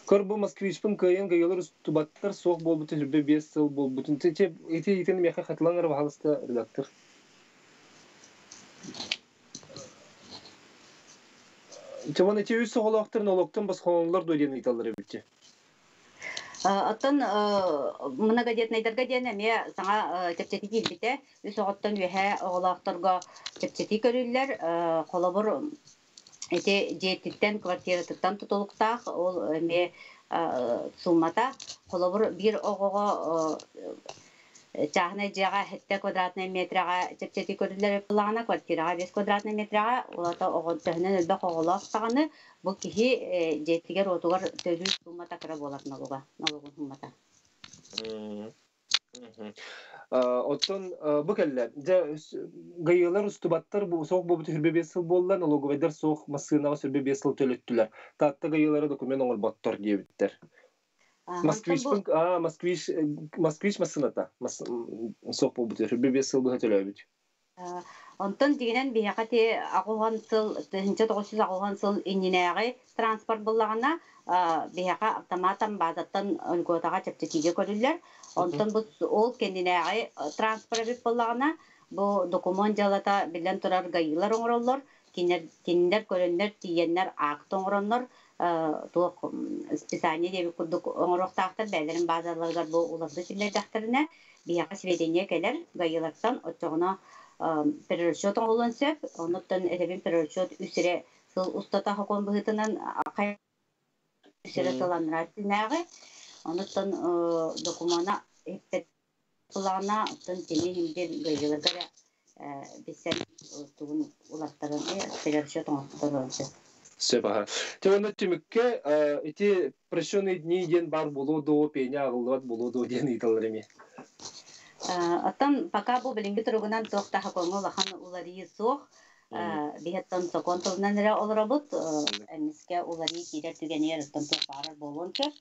Көр бу москвичпын кыайан кыайалар устубаттар суох буолбутун 25 сыл буолбутун. Ити итин миэхэ хатылаҥ баһаалыста редактор. Чабан ити үс оҕолоохтор налогтан босхолоноллор дуо диэн ыйыталлар эбитчи. Оттон многодетнайдарга диэн эмиэ саҥа чэпчэтии киирбитэ. Үс оҕоттон үөһэ оҕолоохторго чэпчэтии көрүллэр. Холобур, ити дьиэтиттэн, квартиратыттан тутулуктаах, ол эмиэ суммата. Холобур, биир оҕоҕо Чааһынай дьиэҕэ 7 квадратнай метраҕа чэпчэтии көрүллэр буоллаҕына, квартираҕа 5 квадратнай метраҕа, улата оҕо төһөнөн элбэх оҕолоох даҕаны, бу киһи дьиэтигэр-уотугар төлүүр суумата кыра буолар налога, налогун суумата. Оттон бу кэллэ. Дьэ, ГАИлар устубаттар бу суох буолбут 25 сыл буолла, налоговайдар суох массыынаҕа 25 сыл төлөттүлэр. Таатта ГАИлара документ оҥорботтор диэбиттэр. Москвичпын, а, Москвич, Москвич массыыната суох буолбут 25 сыл быһа төлөөбүт. Онтон дигинэн биһиэхэ ти аҕуһан сыл 1980 сыл иннинээҕи транспорт буллаҕына биһиэхэ автоматом базаттан льготаҕа чэпчэтиигэ көрүллэр. Онтон бу ол кэннинээҕи транспорт эбит буоллаҕына, бу докумуон дьыалата биллэн турар ГАИлар оҥороллор. Кинилэр көрөннөр, тиийэннэр акт оҥороннор туох списание диэбит курдук оҥоруохтаахтар бэйэлэрин базаларыгар бу уларыта киллэрдэхтэринэ биһиэхэ сведения кэлэр ГАИлартан оччоҕуна перерасчет оҥоһуллуон сөп. Оннуттан этэбин перерасчет үс эрэ сыл устата сокуон быһыытынан үс эрэ сыл анараа өттүнээҕи. Онуттан докумуона былаана оттон кини иһин ГАИларга эрэ билсэн тугун улартаран перерасчет оҥотторуон сөп. Сөп аха. Те онно түмүккэ ити прощенные дни диэн баар буолуо дуо, пеня аҕыллыбат буолуо дуо диэн ыйыталлар эмиэ. Оттон пока бу билиҥҥи туругунан туох да сокуоҥҥа улахан уларыйыы суох. Биһиттэн сокуон тылынан эрэ олоробут. Эмискэ уларыйыы киирэр түгэнигэр оттон туох баарар буолуон сөп.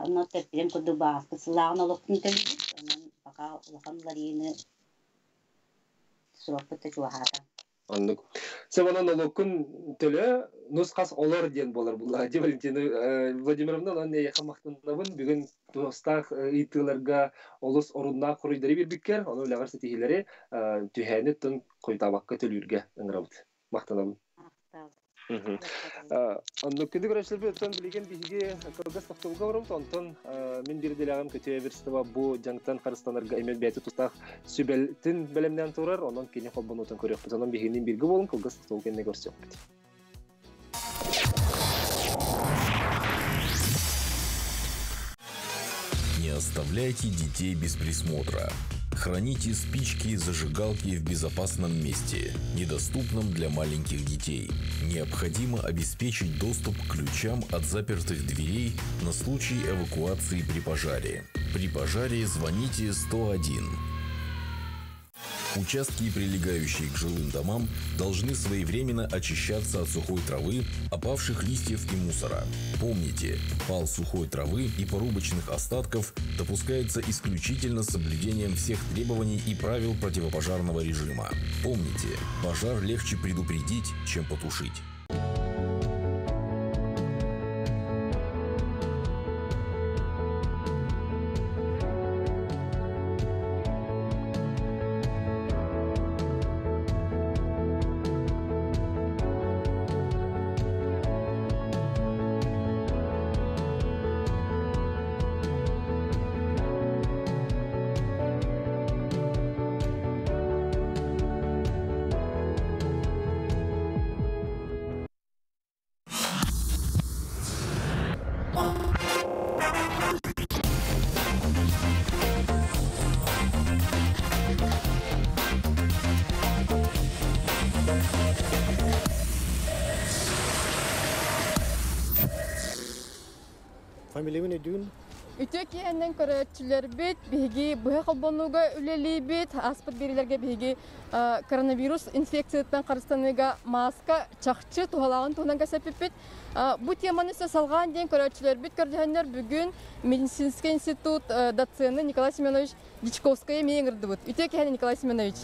Онно тэппирин курдук бааспыт сылааҕын олохтун төлүүбүт. Онон пока улахан уларыйыыны суруоппут да чугаһаата. Оннук. Сэ онон нолуоккун төлө, нус-хас олор диэн буолар булла. Ди Валентина Владимировна, онон эйиэхэ махтанабын. Бүгүн туостаах ыйытыыларга олус оруннаах хоруйдары биэрбиккэр, ону үлэҕэр ситиһиилэри түһээни оттон хойутаабакка төлүүргэ ыҥырабыт. Махтанабын. Оннук күндү көрөөччүлэрбит, оттон билигин биһиги кылгас тохтобулга барабыт. Онтон мин биир идэлээҕим Көтүө Верстова бу дьаҥтан харыстанарга эмиэ бэйэтэ тустаах сүбэлтин бэлэмнээн турар. Онон кини холбонуутун көрүөхпүт. Онон биһигинниин бииргэ буолун, кылгас тохтобул кэннэ көрсүөхпүт. Не оставляйте детей без присмотра. Храните спички и зажигалки в безопасном месте, недоступном для маленьких детей. Необходимо обеспечить доступ к ключам от запертых дверей на случай эвакуации при пожаре. При пожаре звоните 101. Участки, прилегающие к жилым домам, должны своевременно очищаться от сухой травы, опавших листьев и мусора. Помните, пал сухой травы и порубочных остатков допускается исключительно с соблюдением всех требований и правил противопожарного режима. Помните, пожар легче предупредить, чем потушить. Фамилиябын өйдүүн. Үтүө киэһэннэн көрөөччүлэрбит, биһиги быһа холбонууга үлэлиибит. Ааспыт биэриилэргэ биһиги коронавирус инфекциятыттан харыстаныыга мааска чахчы туһалааҕын туһунан кэпсэппиппит. Бу теманы өссө салҕаан диэн көрөөччүлэрбит көрдөһөннөр бүгүн Медицинский институт доцены Николай Семенович Дичковская эмиэ ыҥырдыбыт. Үтүө киэһэнэн, Николай Семенович.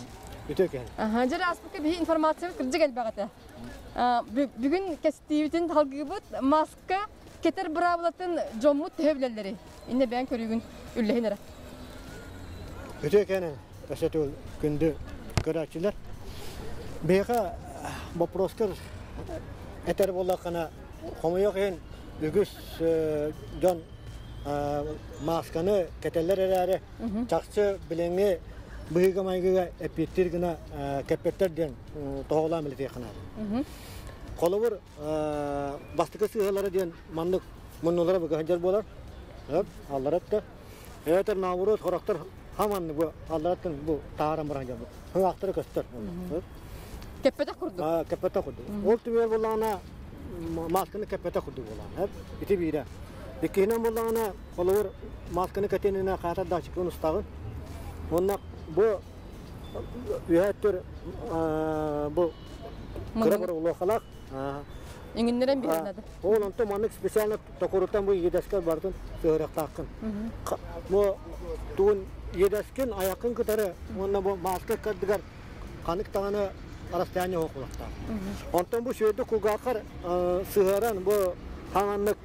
Үтүө киэһэн. Аха, дьэ ааспыкка биһи информациябыт кырдьык элбэх этэ. Бүгүн кэстиибитин салгыыбыт. Маска кэтэр быраабылатын дьоммут төһө билэллэрий? Иннэ бэйэҥ көрүүгүн үллэһин эрэ. Үтүө киэһэнэн, өссө күндү көрөөччүлэр. Биһиэхэ боппуруоскар этэр буоллаххына, хомойуох иһин үгүс дьон маасканы кэтэллэр эрээри, чахчы билиҥҥи быһыыга-майгыга эппиэттиир гына кэппэттэр диэн тоһоҕолоон билэтиэххэ наада. Холобур, бастакы сыыһалара диэн маннык муннулара быга сылдьар буолар. Аллара өттө. Эбэтэр наоборот, сорохтор Хаманны бу аллараттан бу тааран баран дьон хыңаахтары көстөр. Кэппэтэх курдук. Аа, кэппэтэх курдук. Ол түмүгэр буоллаҕына масканы кэппэтэх курдук буолаҕын. Ити биирэ. Иккиһинэн буоллаҕына, холобур, масканы кэтиэнинэ хаатар даачыккын устаҕын. Уонна бу үһэ өттүр бу кыра боруулуохалаах. Иҥиннэрэн биһэн надо. Ол онтон маннык специально токуруттан бу иэдэскэ бартын сыһырыахтааххын. Бу тугун иэдэскин айаккын кытары уонна бу маска кырдыгар ханык даҕаны расстояние оһохулахтаах. Онтон бу сүөдү кулгааххар сыһыаран бу хаҥаннык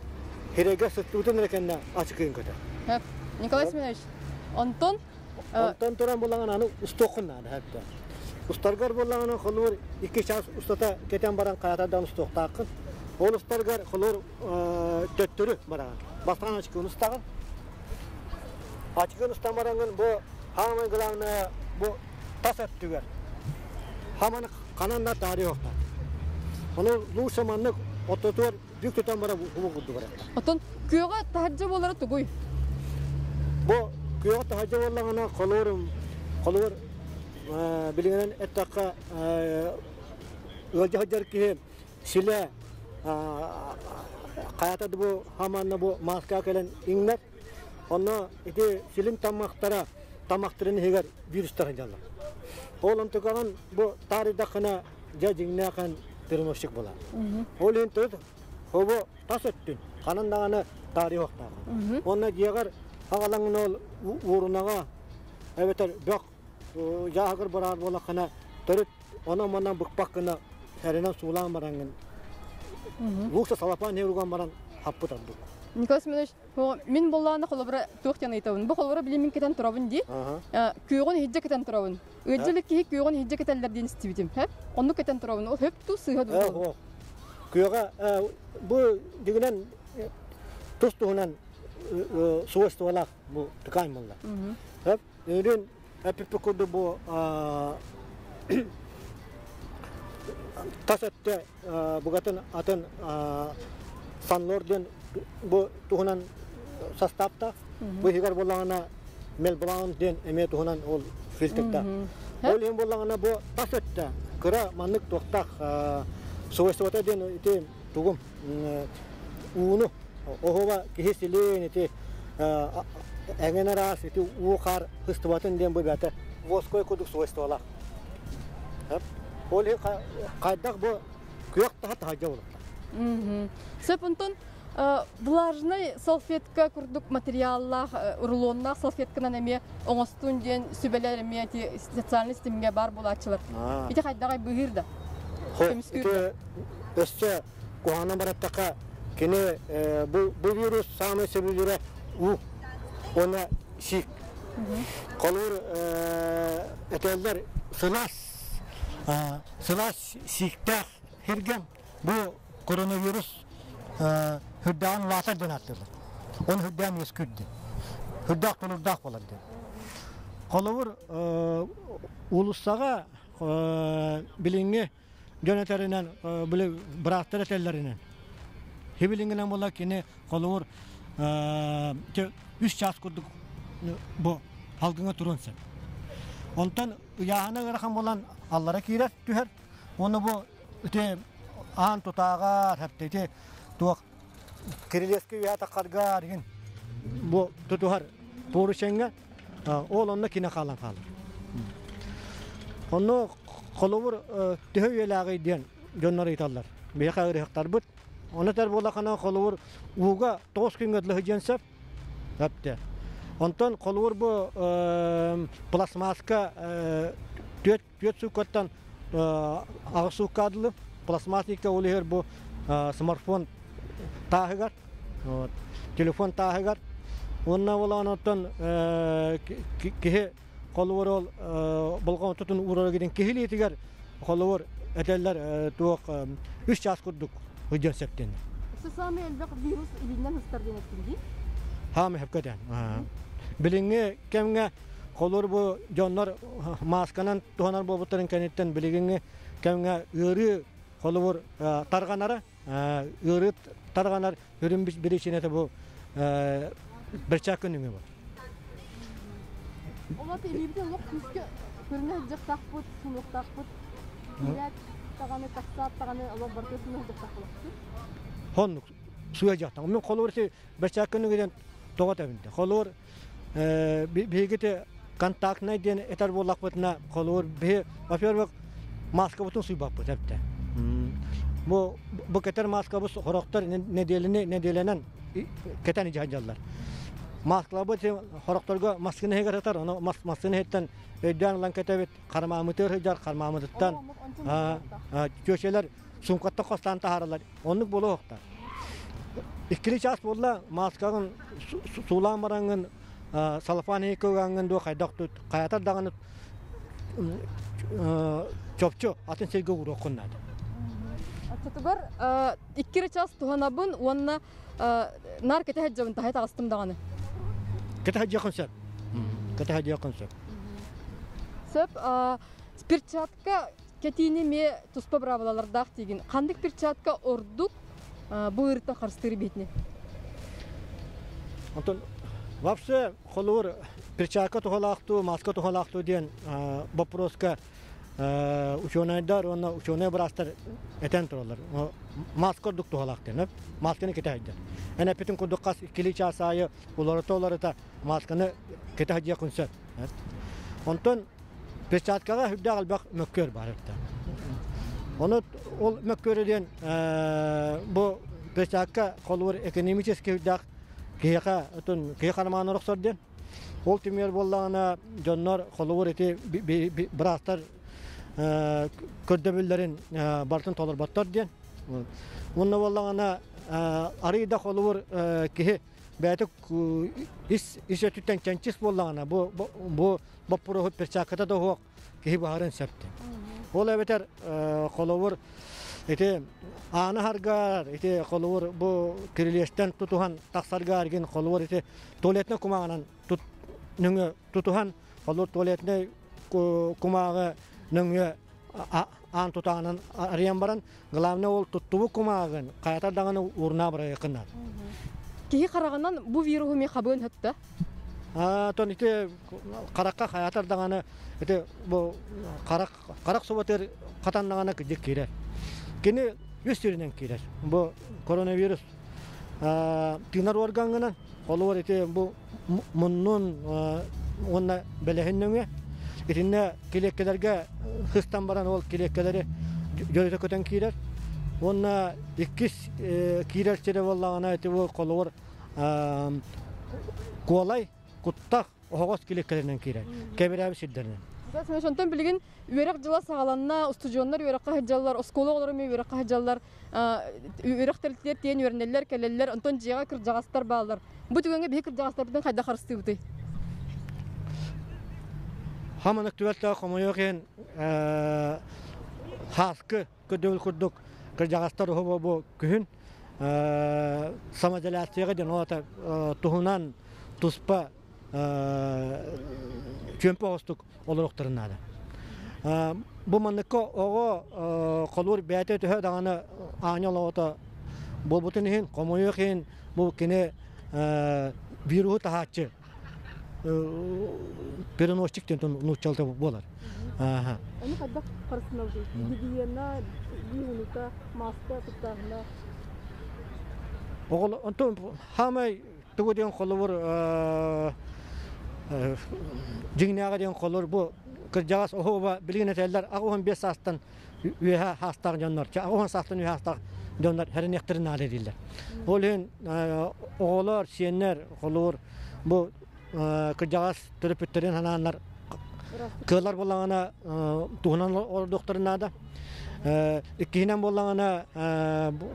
хирэгэ сыттыбытын эрэ кэннэ ачыкыын көтөр. Николай Семенович, онтон Онтон туран буллаҕына аны устуоххун наада хэптэ. Устаргар буллаҕына холуур 2 час устата кетен баран хаятардан устуохтааххын. Ол устаргар холуур төттөрү бараҕын. Бастаан ачыкыын устаҕын. Ачыкыын устан бараҥҥын бу самое главное бу тас өттүгэр хаманы ханан да таарыйыахтаах. Ону лучше маннык ортотугар бүк тутан бара бу курдук барар. Оттон күөҕэ таһырдьа буолара тугуй? Бу күөҕэ таһырдьа буоллаҕына холуур холуур билигинэн эттэххэ ыалдьа сылдьар киһи силэ хайата да бу хаманна бу мааска кэлэн иҥнэр. Онно ити силин таммахтара тамахтарын иһигэр вирустар сылдьаллар. Ол онтукаҕын бу таарыйдаххына дьэ дьиҥнээхэн переносчик буолар. Ол иһин төрүт хобо тас өттүн ханан даҕаны таарыйыахтаах. Уонна дьиэҕэр аҕалаҥын ол уурунаҕа эбэтэр бөх дьааһыгар бараар буолаххына төрүт онон-манан быкпаккына сэринэн суулаан бараҥҥын лучше салапаан иһэр уган баран хаппыт ордук. Николай Семенович, мин боллаана холобура туох диэн ыйытабын. Бу холобура билим мин кэтэн турабын дии. Күөҕүн иһирдьэ кэтэн турабын. Ыалдьылык киһи күөҕүн иһирдьэ кэтэллэр диэн истибитим. Оннук кэтэн турабын. Ол хөп туу сыыһа дуу? Күөҕэ бу дигинэн тус туһунан свойстволаах бу ткань буолла. Өрүн эпиппит курдук бу тас өттө бугатын атын санлор диэн бу туһунан састааптаах. Бу иһигэр буоллаҕына мелблаун диэн эмиэ туһунан ол фильтрдаах. Ол иһин буоллаҕына бу тас өттө кыра маннык туохтаах свойствота диэн ити тугум ууну оһуоба киһи силиин ити эҥин араас ити уу хаар сыстыбатын диэн бу бэйэтэ воской курдук свойстволаах. Ол иһин хайдах бу күөх таһа таһырдьа буолуохтаах. Сөп онтон влажнай салфетка курдук материаллаах рулоннаах салфетканан эмиэ оҥостун диэн сүбэлэр эмиэ ити социальный ситимҥэ баар буолааччылар. Ити хайдаҕай быыһыыр да? Көмүскүүр да? Өссө куһаҕанынан бараттахха кини бу бу вирус саамай сөбүлүүрэ уу уонна сиик. Холобур этэллэр сылаас сылаас сииктээх сиргэ бу коронавирус үрдээҕин улаатар диэн ааттыыллар. Оны үрдээн үөскүүр диэн. Үрдээх тулурдаах буолар диэн. Холобур уулуссаҕа билиҥҥи дьон этэринэн, били бырааттар этэллэринэн, хибилиҥҥинэн буолла кини холобур үс чаас курдук бу салгыҥа туруон сөп. Онтон ыйааһына ыарахан буолан аллара киирэр түһэр. Уонна бу ити аан тутааҕар ити туох кирилиэскэ үөһэ таххаргаар игин бу тутуһар поручеҥҥа ол онно кинэ хаалан хаалар. Онно холобур төһө үйэлээҕий диэн дьоннор ыйыталлар. Биһиэхэ ыарыһахтарбыт. Ону этэр буоллаххына холобур ууга 9 күҥҥэ дылы сылдьыан сөп. Өптө. Онтон холобур бу пластмасска түөрт сууккаттан 8 суукка дылы пластмассика ол иһэр бу смартфон тааһыгар телефон тааһыгар уонна ол оттон киһи холобур ол болҕомтотун уурара гидин киһи илиитигэр холобур этэллэр туох үс чаас курдук сылдьан сөп диэн. Самый элбэх вирус илиинэн ыстар диэн эттин дии? Хаамы хөпкө этэн. Билиҥҥи кэмҥэ холобур бу дьоннор маасканан туһанар буолбуттарын кэнниттэн билигиҥҥи кэмҥэ ыарыы холобур тарҕанара ыарыы тарҕанар үрүн биричиинэтэ бу бэрчээк күнүҥҥэ бар. Ол илиибитин олох күүскэ көрүнэ сылдьыахтаахпыт, сунуохтаахпыт. Киирээт даҕаны, тахсаат даҕаны олох барыта суна сылдьыахтаах Хоннук суя дьахтан. Мен холур си бэрчээккэ тоҕо тэбинде. Холур биһигити контактнай диэн этэр буоллахпытына холур биһи во-первых маскабытын суйбаппыт эбитэ. Бу бу кэтэр маскабыз хорохтор неделени неделенен кэтэн дьаһаллар. Маскалабыт хорохторго маскыны хегатар, ону маскыны хеттен өйдөөн ылан кэтэбит, хармаамытыр сылдьар, хармаамытыттан чүөчэлэр сумкаттан хостаан таһаараллар. Оннук буолуохта. Иккили час буолла, маскаҕын суулаан бараҥҥын, салафан иһиккэ дуо хайдах тут, хайатар даҕаны чопчу атын сиргэ ууруоххун наада. Оччотугар иккири час туһанабын уонна нар кэтэ сылдьабын таһай таҕыстым даҕаны. Кэтэ сылдьыаххын сөп. Кэтэ сылдьыаххын сөп. Сөп. Перчатка кэтиини эмиэ туспа быраабылалардаах диигин. Ханнык перчатка ордук бу ыарыыттан харыстыыр биитини? Онтон вообще холобур перчатка туһалаахтуу, маска туһалаахтуу диэн боппуруоска учуонайдар уонна учуонай быраастар этэн тураллар. Маска ордук туһалаах диэн. Масканы кэтэһэйдэр. Эн эппитин курдук хас иккилии чаас аайы уларыта-уларыта масканы кэтэһэ диэххин сөп. Онтон перчаткаҕа үрдээх элбэх мөккүөр баар эбит. Ону ол мөккүөрү диэн бу перчатка холобур экономический үрдээх киһиэхэ отун киһи харамаан охсор диэн. Ол түмүгэр буоллаҕына дьоннор холобур ити быраастар көрдөбүллэрин барытын толорботтор диэн. Уонна буоллаҕына арыый да холобур киһи бэйэтэ ис ис өттүттэн чэнчис буоллаҕына бу бу боппуруоһу перчатката да суох киһи баһарын сөп Ол эбэтэр холобур ити ааны харгаар ити холобур бу кирилиэстэн тутуһан тахсарга аргин холобур ити туалетнай кумааҕынан тут нөҥүө тутуһан холобур туалетнай кумааҕы нөҥүө аан тутаҕынан арыйан баран главное ол туттубут кумааҕын хайатар даҕаны уурунаа бырайыккын Киһи хараҕынан бу вируһу ми хабыан хөттө. Тон ити харакка хаятар даҕаны ити бу харак харак субатыр хатаннаҕына кырдьык киирэр. Кини үс сиринэн киирэр. Бу коронавирус тыынар органынан, холобур ити бу муннун уонна бэлэһин нөҥүө итиннэ килиэккэлэргэ сыстан баран ол килиэккэлэри дьөлүтэ көтөн киирэр. Уонна иккис киирэр сирэ буоллаҕына ити бу холобур куолай, куттах, оһоҕос килиэккэлэринэн киирэр. Кэбирээбит сирдэринэн. Онтон билигин үөрэх дьыла саҕаланна, устудьуоннар үөрэххэ сылдьаллар, оскуола оҕолоро эмиэ үөрэххэ сылдьаллар, үөрэх тэрилтэлэр тиийэн үөрэнэллэр, кэлэллэр, онтон дьиэҕэ кырдьаҕастар бааллар. Бу түгэҥҥэ биһи кырдьаҕастарбытын хайдах харыстыыбытый? Хаманык түбэлтэҕэ хомойуох иһин хааскы көрдөбүл курдук кырдьаҕастар уһу бу күһүн самоизоляцияҕа диэн ол аата туһунан туспа чүөмпэ оҕустук олоруохтарын наада. Бу манныкка оҕо холуур бэйэтэ төһө даҕаны аанньал оҕото буолбутун иһин, хомойуох иһин бу кини вируһу таһааччы переносчик диэн нууччалыта буолар. Ону хайдах харыстыналлый? Гигиена, биһунута, маска туттааһына. Оҕол онтон хаамай тугу диэн холобур дьиҥнээҕэ диэн холобур бу кырдьаҕас оһуоба билигин этэллэр 85 саастан үөһэ саастаах дьоннор 80 саастан үөһэ саастаах дьоннор хэрэниэхтэрин наада дииллэр. Ол иһин оҕолор, сиэннэр холобур бу кырдьаҕас төрөппүттэрин санааннар кыаллар буоллаҕына туһунан олордуохтарын наада. Иккиһинэн буоллаҕына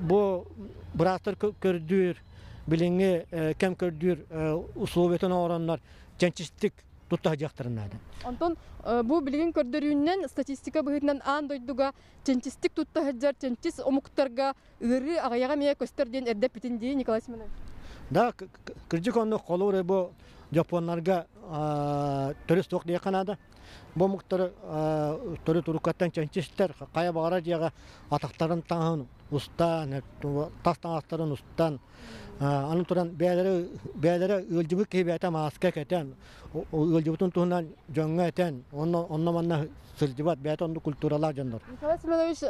бу быраастар көрдүүр билиҥҥи кэм көрдүүр условиятын оҥороннор чэнчистик тутта сылдьыахтарын наада. Онтон бу билигин көрдөрүүнэн статистика быһыытынан аан дойдуга чэнчистик тутта сылдьар чэнчис омуктарга ыарыы аҕыйаҕа эмиэ көстөр диэн эрдэ эппитин дии Николай Семенович. Да, кырдьык онно холобур бу Жапоннарга төрүс туох диэххэ наада. Бу омуктары төрүт уруккаттан чэнчистэр, хайа баҕара дьиэҕэ атахтарын таҥаһын устан, тас таҥастарын устан, аны туран бэйэлэрэ бэйэлэрэ ыалдьыбыт киһи бэйэтэ мааска кэтэн, ыалдьыбытын туһунан дьоҥҥо этэн, онно онно-манна сылдьыбат, бэйэтэ оннук культуралаах дьоннор. Николай Семенович,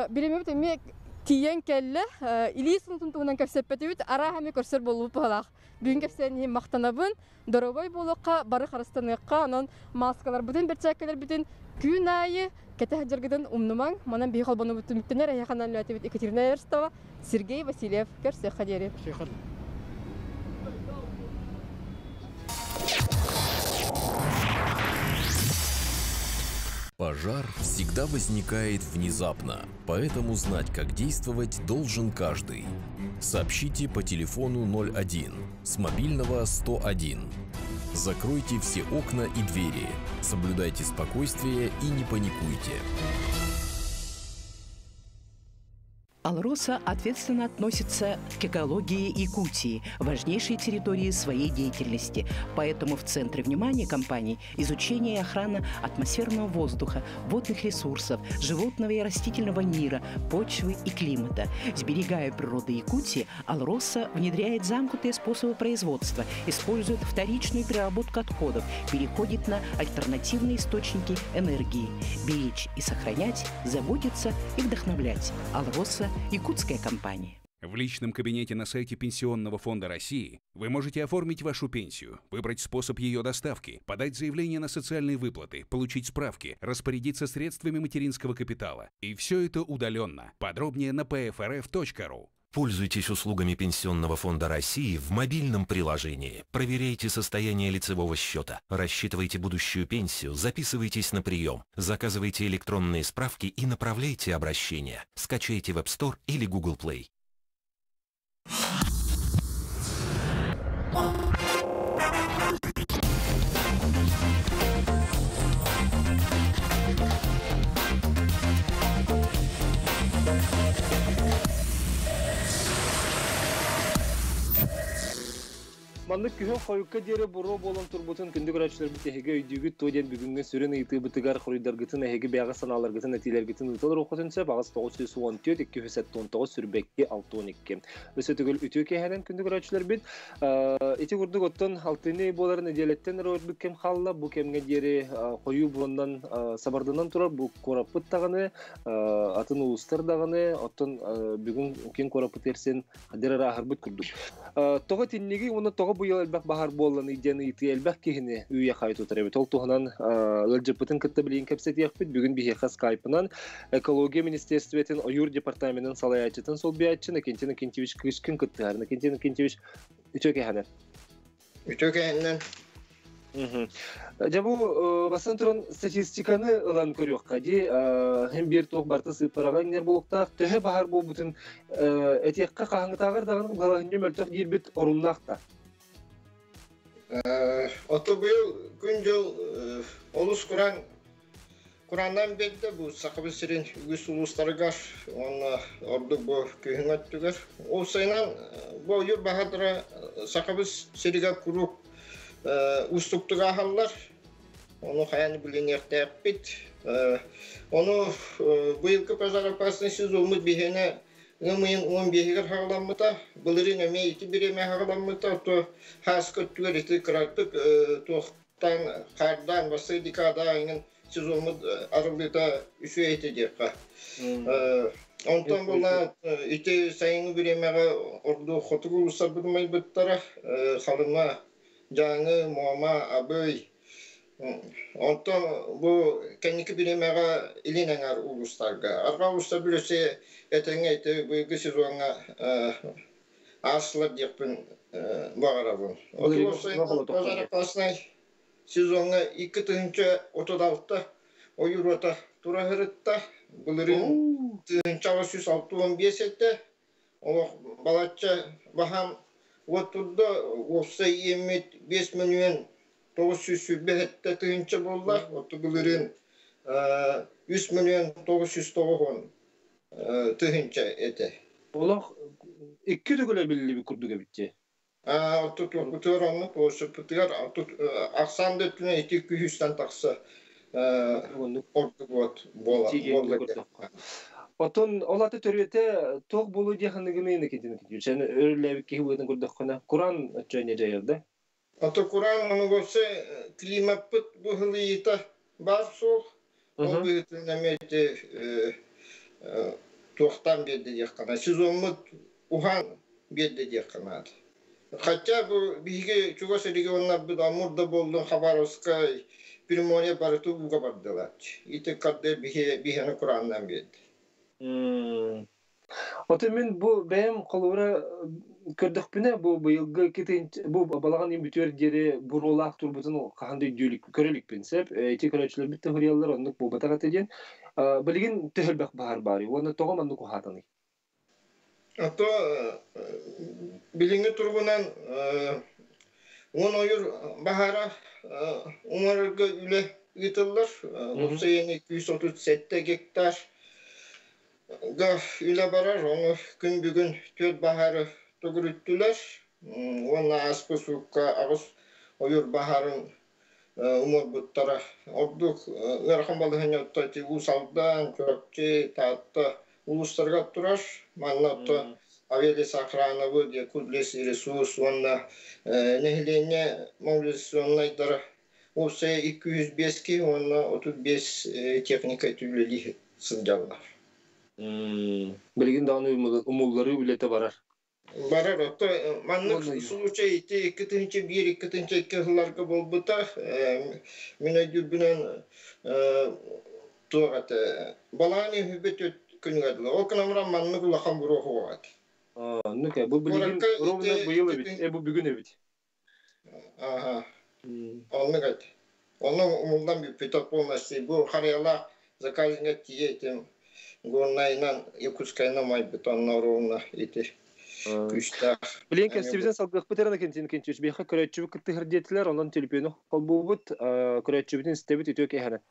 билиммит эмиэ тиийэн кэллэ. Илии сунутун туһунан кэпсэппэтибит, арааһа эмиэ көрсөр буолбут быһалаах. Бүгүн кэпсээн иһин махтанабын. Доруобай буолуохха, бары харыстаныахха, онон мааскаларбытын, бэрчээккэлэрбитин күн аайы кэтэ сылдьаргытын умнумаҥ. Манан биһи холбонубут түмүктэнэр эһиэхэ анаан Екатерина Эверстова, Сергей Васильев. Көрсүөххэ диэри. Пожар всегда возникает внезапно, поэтому знать, как действовать, должен каждый. Сообщите по телефону 01 с мобильного 101. Закройте все окна и двери. Соблюдайте спокойствие и не паникуйте. «Алроса» ответственно относится к экологии Якутии, важнейшей территории своей деятельности. Поэтому в центре внимания компании изучение и охрана атмосферного воздуха, водных ресурсов, животного и растительного мира, почвы и климата. Сберегая природу Якутии, «Алроса» внедряет замкнутые способы производства, использует вторичную переработку отходов, переходит на альтернативные источники энергии. Беречь и сохранять, заботиться и вдохновлять. «Алроса» якутская компания. В личном кабинете на сайте Пенсионного фонда России вы можете оформить вашу пенсию, выбрать способ ее доставки, подать заявление на социальные выплаты, получить справки, распорядиться средствами материнского капитала. И все это удаленно. Подробнее на pfrf.ru. Пользуйтесь услугами Пенсионного фонда России в мобильном приложении. Проверяйте состояние лицевого счета, рассчитывайте будущую пенсию, записывайтесь на прием, заказывайте электронные справки и направляйте обращения. Скачайте в App Store или Google Play. Маннык күһүн хойукка диэри буруо буолан турбутун күндү көрөөччүлэрбит эһиги өйдүүгүт туо диэн бүгүҥҥү сүрүн ыйытыыбытыгар хоруйдаргытын эһиги бэйэҕит санааларгытын этиилэргитин ыыталар уоххутун сөп аҕыс 914 279 сүрбэкки 62. Өссө төгүл үтүө киэһэнэн күндү көрөөччүлэрбит. Ити курдук оттон алтынньы буолар нэдиэлэттэн эрэ ордук кэм хаалла. Бу кэмҥэ диэри хойуу буоннан сабарданан турар бу куораппыт даҕаны, атын улуустар даҕаны, оттон бүгүн киин куораппыт эрсин хадыр ырааһырбыт курдук. Тоҕо итинниги уонна тоҕо быйыл элбэх баһар буолланый диэн ыйытыы элбэх киһини үүйэ хай тутар эбит. Ол туһунан ыалдьыппытын кытта билигин кэпсэтиэхпит. Бүгүн биһиэхэ скайпынан экология министерствотын ойуур департаменын салайааччытын солбуйааччы Накентин Акинтьевич Кышкин кыттыһар. Накентин Акинтьевич, үтүө кэһэнэн. Үтүө кэһэнэн. Дьэ бу бастан туран статистиканы ылан көрүөххэ дии. Һин биир туох барыта сыыппараҕа иҥнэр буолуохтаах. Төһө баһар буолбутун этиэххэ хаһыҥҥытааҕар даҕаны балаһынньа мөлтөх диирбит оруннаах да. Ото быйыл күн-дьыл олус кураан курааннаан биэрдэ бу Сахабыт сирин үгүс улуустарыгар уонна ордук бу күһүн өттүгэр. Ол сайынан бу ойуур баһаардара Сахабыт сиригэр куруук уустуктук ааһаллар. Ону хайаан билиниэхтээхпит. Ону быйылгы пожароопасный сезоммут биһиэнэ ыам ыйын 15-игэр хаҕаламмыта. Былырыын эмиэ ити бириэмэ хаҕаламмыта. То хааска өттүгэр ити кыратык туохтан хаардаан бастакы декада айынан сезоммут арыллыыта үчүгэй этэ диэххэ. Онтон була ити сайыҥҥы бириэмэҕэ ордук хотугу улуустарбыт умайбыттара. Халыма, Дьааҥы, Муома, Абый. Онтон бу кэнники бириэмэҕэ илин эҥээр улуустарга. Арҕаа улуустар бүрүсэ этэҥҥэ ити быйылгы сезоҥҥа аастылар диэхпин баҕарабын. Пожароопасный сезоҥҥа 2036 ойуур уота тура сырытта. Былырыын 1865 этэ. Олох балачча баһаам уот турда. Уопсай иэммит 5 мөлүйүөн 927 тыһыынча буолла. Оттон былырыын 3 мөлүйүөн 990 тыһыынча этэ. Олох икки төгүл эбиллибит курдук эбит дии. Отут оннук осуппутугар ахсаан да өттүнэн ити күһүстэн тахса ордук вот буола. Отон ол аты төрүөтэ туох буолуо дии ханыгыны ини Сен өрүлээбит киһи быһыытын көрдөххүнэ куран оччо дьайар да? Ото куран онугосе климаппыт быһылыйыта бар суох. Ол быһыытын эмиэ туохтан биэрдэ диэххэ сезоммут уһаан биэрдэ диэххэ наада. Хотя бу биһиги чугас регионнарбыт Амур да буоллун, Хабаровскай, Приморье барыта ууга бардылар. Ити карды биһиэни курааннаан биэрди. Ото мин бу бэйэм холобура көрдөхпүнэ бу быйылгы бу балаҕан ыйын бүтүөр диэри буруолаах турбутун хаһан да өйдүү көрө иликпин сөп. Ити көрөөччүлэрбит да суруйаллар оннук буолбатах этэ диэн. Билигин төһөлбөх баһар баарый уонна тоҕо маннык уһаатаный? Ото билиҥҥи туругунан уон ойуур баһаара уҥарарга үлэ ыытыллар. Уопсайынан 237 гектар га үлэ барар. Ону күн бүгүн түөрт баһаары төгүрүттүлэр. Уонна ааспыт суукка аҕыс ойуур баһаарын умуорбуттара. Ордук ыарахан балаһыанньа ити Уус Алдан, Чурапчы, Таатта улуустарыгар турар. Манна отто авиалесоохранабы, Якутлесресурс уонна нэһилиэнньэ мобилизационнайдара уопсайа 205 киһи уонна 35 техника үлэлии сылдьаллар. Билигин даҕаны умулларыы үлэтэ барар. Барар, ото маннык случай ити 2001-2002 сылларга буолбута. Мин өйдүүрбүнэн туох этэ, балаҕан үһүбүт күнүгэр дылы. Ол гынан баран маннык улахан буруо суох этэ. Оннук бу билигин ровно быйыл эбит, бу бүгүн эбит. Аха. Оннук эт. Онно умуллан бүппүтэ полностью. Бу харыйалаах заказника тиийэ этим Горнайынан, Якутскайынан майбыт онно ровно ити күүстээх. Билигин кэстибитин салгыахпыт эрэ Кентин Кентич биһиэхэ көрөөччүбүт кыттыһар диэтилэр, онон төлөпүөнү холбуубут, көрөөччүбүтүн истэбит үтүө киэһэнэн.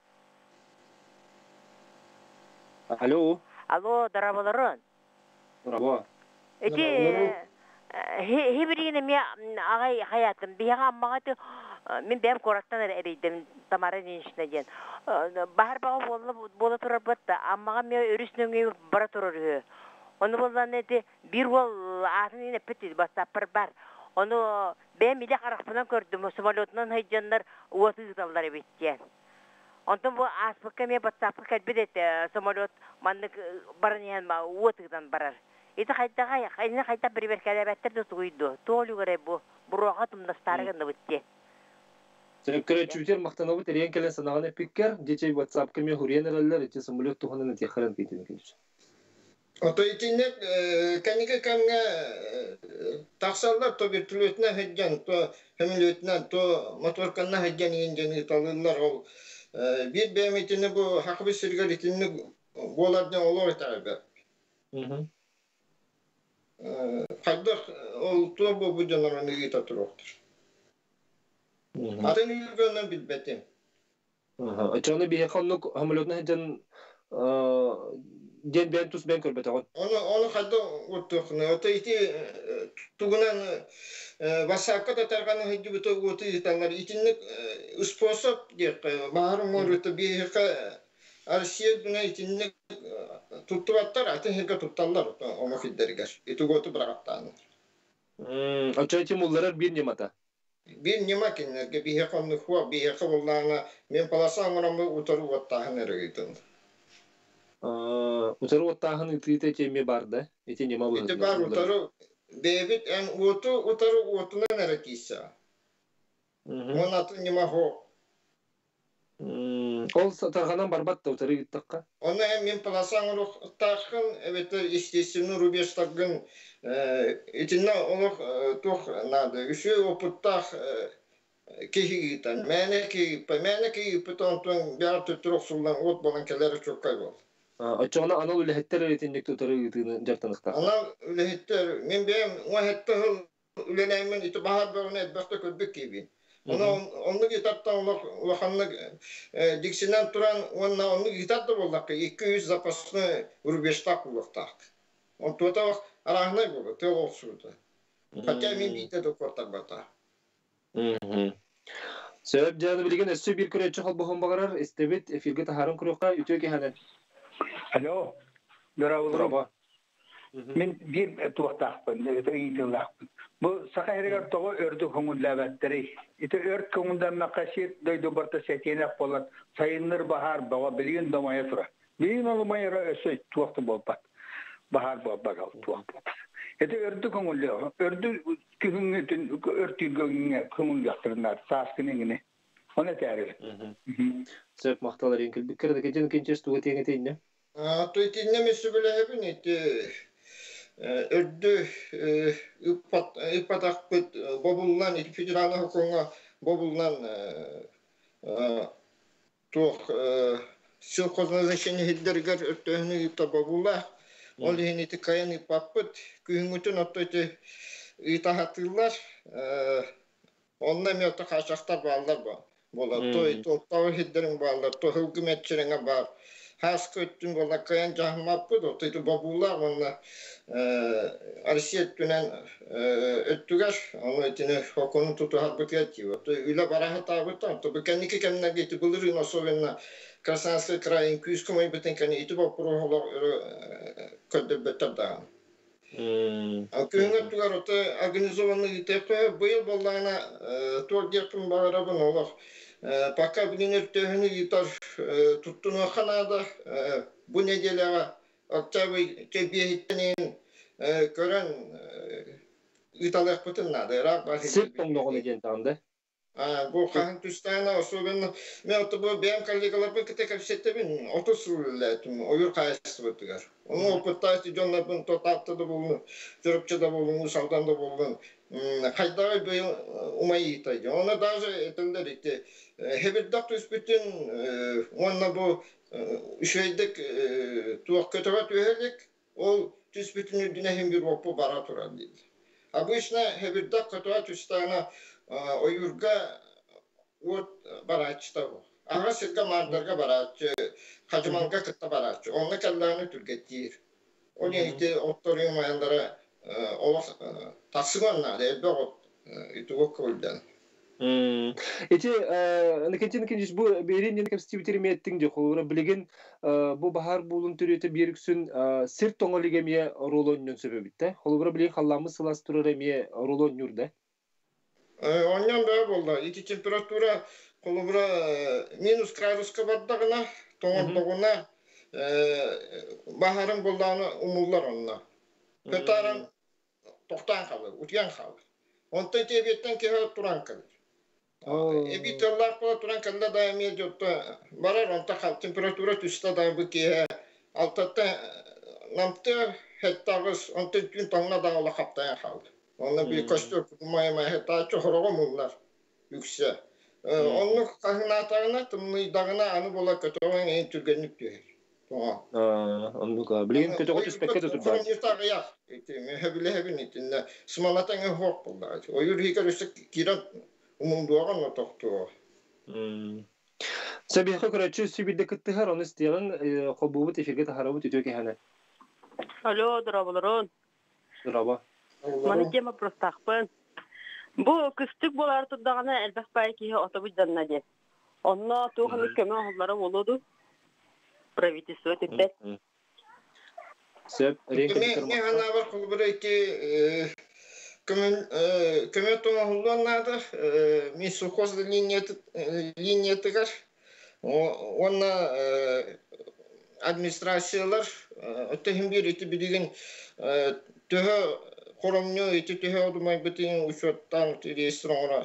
Алло. Алло, дораболорун. Браво. Ити хибиригин эмиэ аҕай хаятым биһиэхэ Аммаҕа ити мин бэйэм куораттан эрэ эрийдим Тамара Ильинична диэн баһар баҕа буолла буола турарбыт да Аммаҕа эмиэ өрүс нөҥүө бара турар үһү ону буоллаҕына ити биир уол аатын иһин эппит ватсаппар бар ону бэйэм илэ харахпынан көрдүм самолетунан сылдьаннар уот ыыталлар эбит диэн. Онтон бу ааспыкка эмиэ батсаапка кэлбит этэ, самолет маннык баран иһэн уот ыытан барар. Ити хайдаҕай, ини хайдах бирибэркэлээбэттэр да тугуй дуо? Туох үлүгэрэй бу? Буруоха тумнастаары гынныбыт дии. Көрөөччүбүтүгэр махтанабыт эрийэн кэлэн санаҕын эппиккэр, дьэ WhatsApp-ка эмиэ хуруйан эрэллэр, ити самолет туһунан этиэххэрин киитин күнүс. Ото итинник кэнники кэмҥэ тахсаллар то вертолетунан сылдьан, то сөмөлүөтүнэн, то моторканан сылдьан иһин дьон ыыталыыллар. Ол биир бэйэм итини бу Хахыбыс сиригэр итинник буолар диэн олох итэҕэйбэт. Хайдах ол туох буолбут дьоннорун ыыта туруохтар. Атын үүргөннөн билбэтим. Оччоҕуна биһиэхэ оннук самолетунан сылдьан диэн бэйэн тус бэйэн көрбөтөҕүн. Ону ону хайдах уоттуоххунуй? Ото ити тугунан бассаапка да тарҕана сылдьыбыта уоту ыыталлар. Итинник способ диэххэ баһар оҥорута биһиэхэ Россия үрдүнэн итинник туттубаттар, атын сиргэ тутталлар омук сирдэригэр. Ити уоту быраҕаттааннар. Оччо ити мулларар биир ньымата. Биир ньыма кинилэргэ биһиэхэ оннук суох, биһиэхэ буоллаҕына мин полоса оҥороммун утары уоттааһын эрэ ыытыллар. Утары уоттааһын ыытыыта ити эмиэ баар да? Ити ньыма Ити быһыытынан баар мулларар. Утары бэйэбит эн уоту утары уотунан эрэ киирсэҕин. Уонна атын ньыма суох. Ол тарҕанан барбат да утары ыыттахха? Ону эн мин полоса оҥоруохтааххын эбэтэр естественный рубежтаргын итиннэ олох туох наада үчүгэй опыттаах киһи ыытан мээнэ киһи ыыппа мээнэ киһи ыыппыт онтон бэҕэр төттөрү охсуллан уот буолан кэлэрэ чуолкай буол. Оччоҕуна анал үлэһиттэр эрэ итинник утары ыытыыны дьарыктаныахтаахтар. Анал үлэһиттэр мин бэйэм 17 сыл үлэлээммин ити баһаар бөҕөнү элбэхтэ көрбүт киһибин. Ону оннук ыытартан олох улаханнык диксинэн туран уонна оннук ыытар да буоллахха 2-3 запасной рубежтаах буолуохтаах. Онтуота арааһынай буолар, тыал охсуута. Хотя мин биитэ да куоттарбата. Сөп дьааны билигин өссө биир көрөөччү холбоһун баҕарар истэбит эфиргэ таһааран көрүөххэ үтүө киһинэн. Алло, дорооболорум. Мин биир туохтаахпын, ыйытыылаахпын. Бу Саха сиригэр тоҕо өрдүк көҥүллээбэттэрий? Ити өрт көҥүллэммэккэ сир дойду барыта сэтиэнэх буолан сайынныр баһаар бөҕө билигин да умайа турар. Билигин ол умайара өссө туох да буолбат. Баһаар буолбат ол туох буолбат. Ити өрдү көҥүллүөх, өрдү күһүҥҥүтүн өртүүргэ көҥүллүөхтэрин наада, сааскыны иҥини. Оны этээрибин. Сөп махтал эрин кэлбиккэр да кинчес туга тиэҥ этинне. То итиннэ мен сөбүлэһэбин ити өрдү ыппатахпыт бобуллан ити федеральный сокуоҥҥа бобуллан туох сельхозназначение иһиллэригэр өртөөһүнү ыыта бобуулаах. Ол иһин ити кайан ыыппаппыт. Күһүҥҥүтүн отто ити ыытаһатыыллар. Онно эмиэ ото хаачахтар бааллар буолар. То оттоҕу иһирдэрин бааллар, то һылгы мэччирэҥэ баар. Хааска өттүн буолла кыайан дьаһаммаппыт, ото ити бобуулаах уонна Россия өттүнэн өттүгэр ону итини сокуону тутуһарбытыгар тиийбит. Ото үлэ бара сатаабыта. Ото бу кэнники кэмнэргэ ити былырыын особенно Красноярскай крайын күүскэ умайбытын кэннэ ити боппуруоһу олох көрдөрбөттөр даҕаны. Күһүҥҥү өттүгэр ото организованный ыытыахха быйыл буоллаҕына туох диэхпин баҕарабын олох пока билин өртөөһүнү ыытар туттунуохха наада. Бу нэдиэлэҕэ октябрь кэбиэһиттэн иһин көрөн ыыталыахпытын наада. Ыраах баар Сир тоҥноҕуна диэн таҕын да? Бу хаһан түстэҕинэ особенно мен ото бу бэйэм коллегаларбын кытта кэпсэттэбин 30 сыл үлэлээтим ойуур хаһаайыстыбатыгар. Ону опыттаах дьоннорбун Таатта да буоллун, Чурапчы да буоллун, Уус Алдан да буоллун хайдаҕый быйыл умайыытай диэн. Ону даже этэллэр ити хэбирдэх түспүтүн уонна бу үчүгэйдик туох көтөҕө түһэ илик ол түспүтүн үрдүнэ иһин биир уоппу бара турар дииллэр. Обычно хэбирдэх көтөҕө түстэҕинэ ойуурга уот барааччыта бу. Аҕа сиргэ маардарга барааччы, хадьымалга кытта барааччы. Онно кэллэҕинэ түргэттиир. Ол иһин ити отторун умайаллара олох тахсыман наада, элбэх от ити уокка уйдан. Ити Никитин Никитич бу биэрин диэн кэпсэтибитир эмиэттиҥ дии холобура билигин бу баһаар буолун төрүөтэ биир үксүн сир тоҥо илигэ эмиэ оруолу онньуон сөп эбит да холобура билигин халлааммыт сылаас турар эмиэ оруолу онньуур да. Онньон бөҕө буолла. Ити температура холобура минус градуска бардаҕына, тоҥордоҕуна баһарын буоллаҕына умуллар онно. Көтааран тохтоон хаалар, утуйан хаалар. Онтон ити эбиэттэн киһи туран кэлэр. Эбии тыаллаах буола туран кэллэ да эмиэ дьотто барар, онтон температура түстэ да бу киэһэ алтаттан намтыа сэттэ-аҕыс, онтон түүн тоҥно да ола хаптайан хаалар. Онно биир костер кумайма тааччы хороҕо муллар үксэ. Оннук хаһыҥнаатаҕына, тымныйдаҕына аны буола көтөҕөҥ эйин түргэнник түһэр. Оннук билигин көтөҕө түспэккэ да турбаат. Аҕыйах сөбүлэһэбин итиннэ смолатаҥ суох буоллаҕа. Ойуур иһигэр өссө киирэн умуллуоҕун тохтуо. Сэбиэхэ көрөөччү сүбирдэ кыттыһар, ону истиэҕиҥ, холбуубут эфиргэ таһаарабыт үтүө киһэни. Алло, дорооболорун. Дорообо. Маны тема простаахпын. Бу кыстык буолар турдаҕына элбэх баай киһи отобут дьанна диэн. Онно туох эмит көмө оһоллоро буолуо дуу? Правительство типпэт. Сөп, Мен санаабар холобура ити көмө оҥоһуллуон наада. Мин совхоз линиятыгар уонна администрациялар өттө биир ити билигин төһө хоромньу ити төһө одумайбытын учуоттаан реестр оҥоро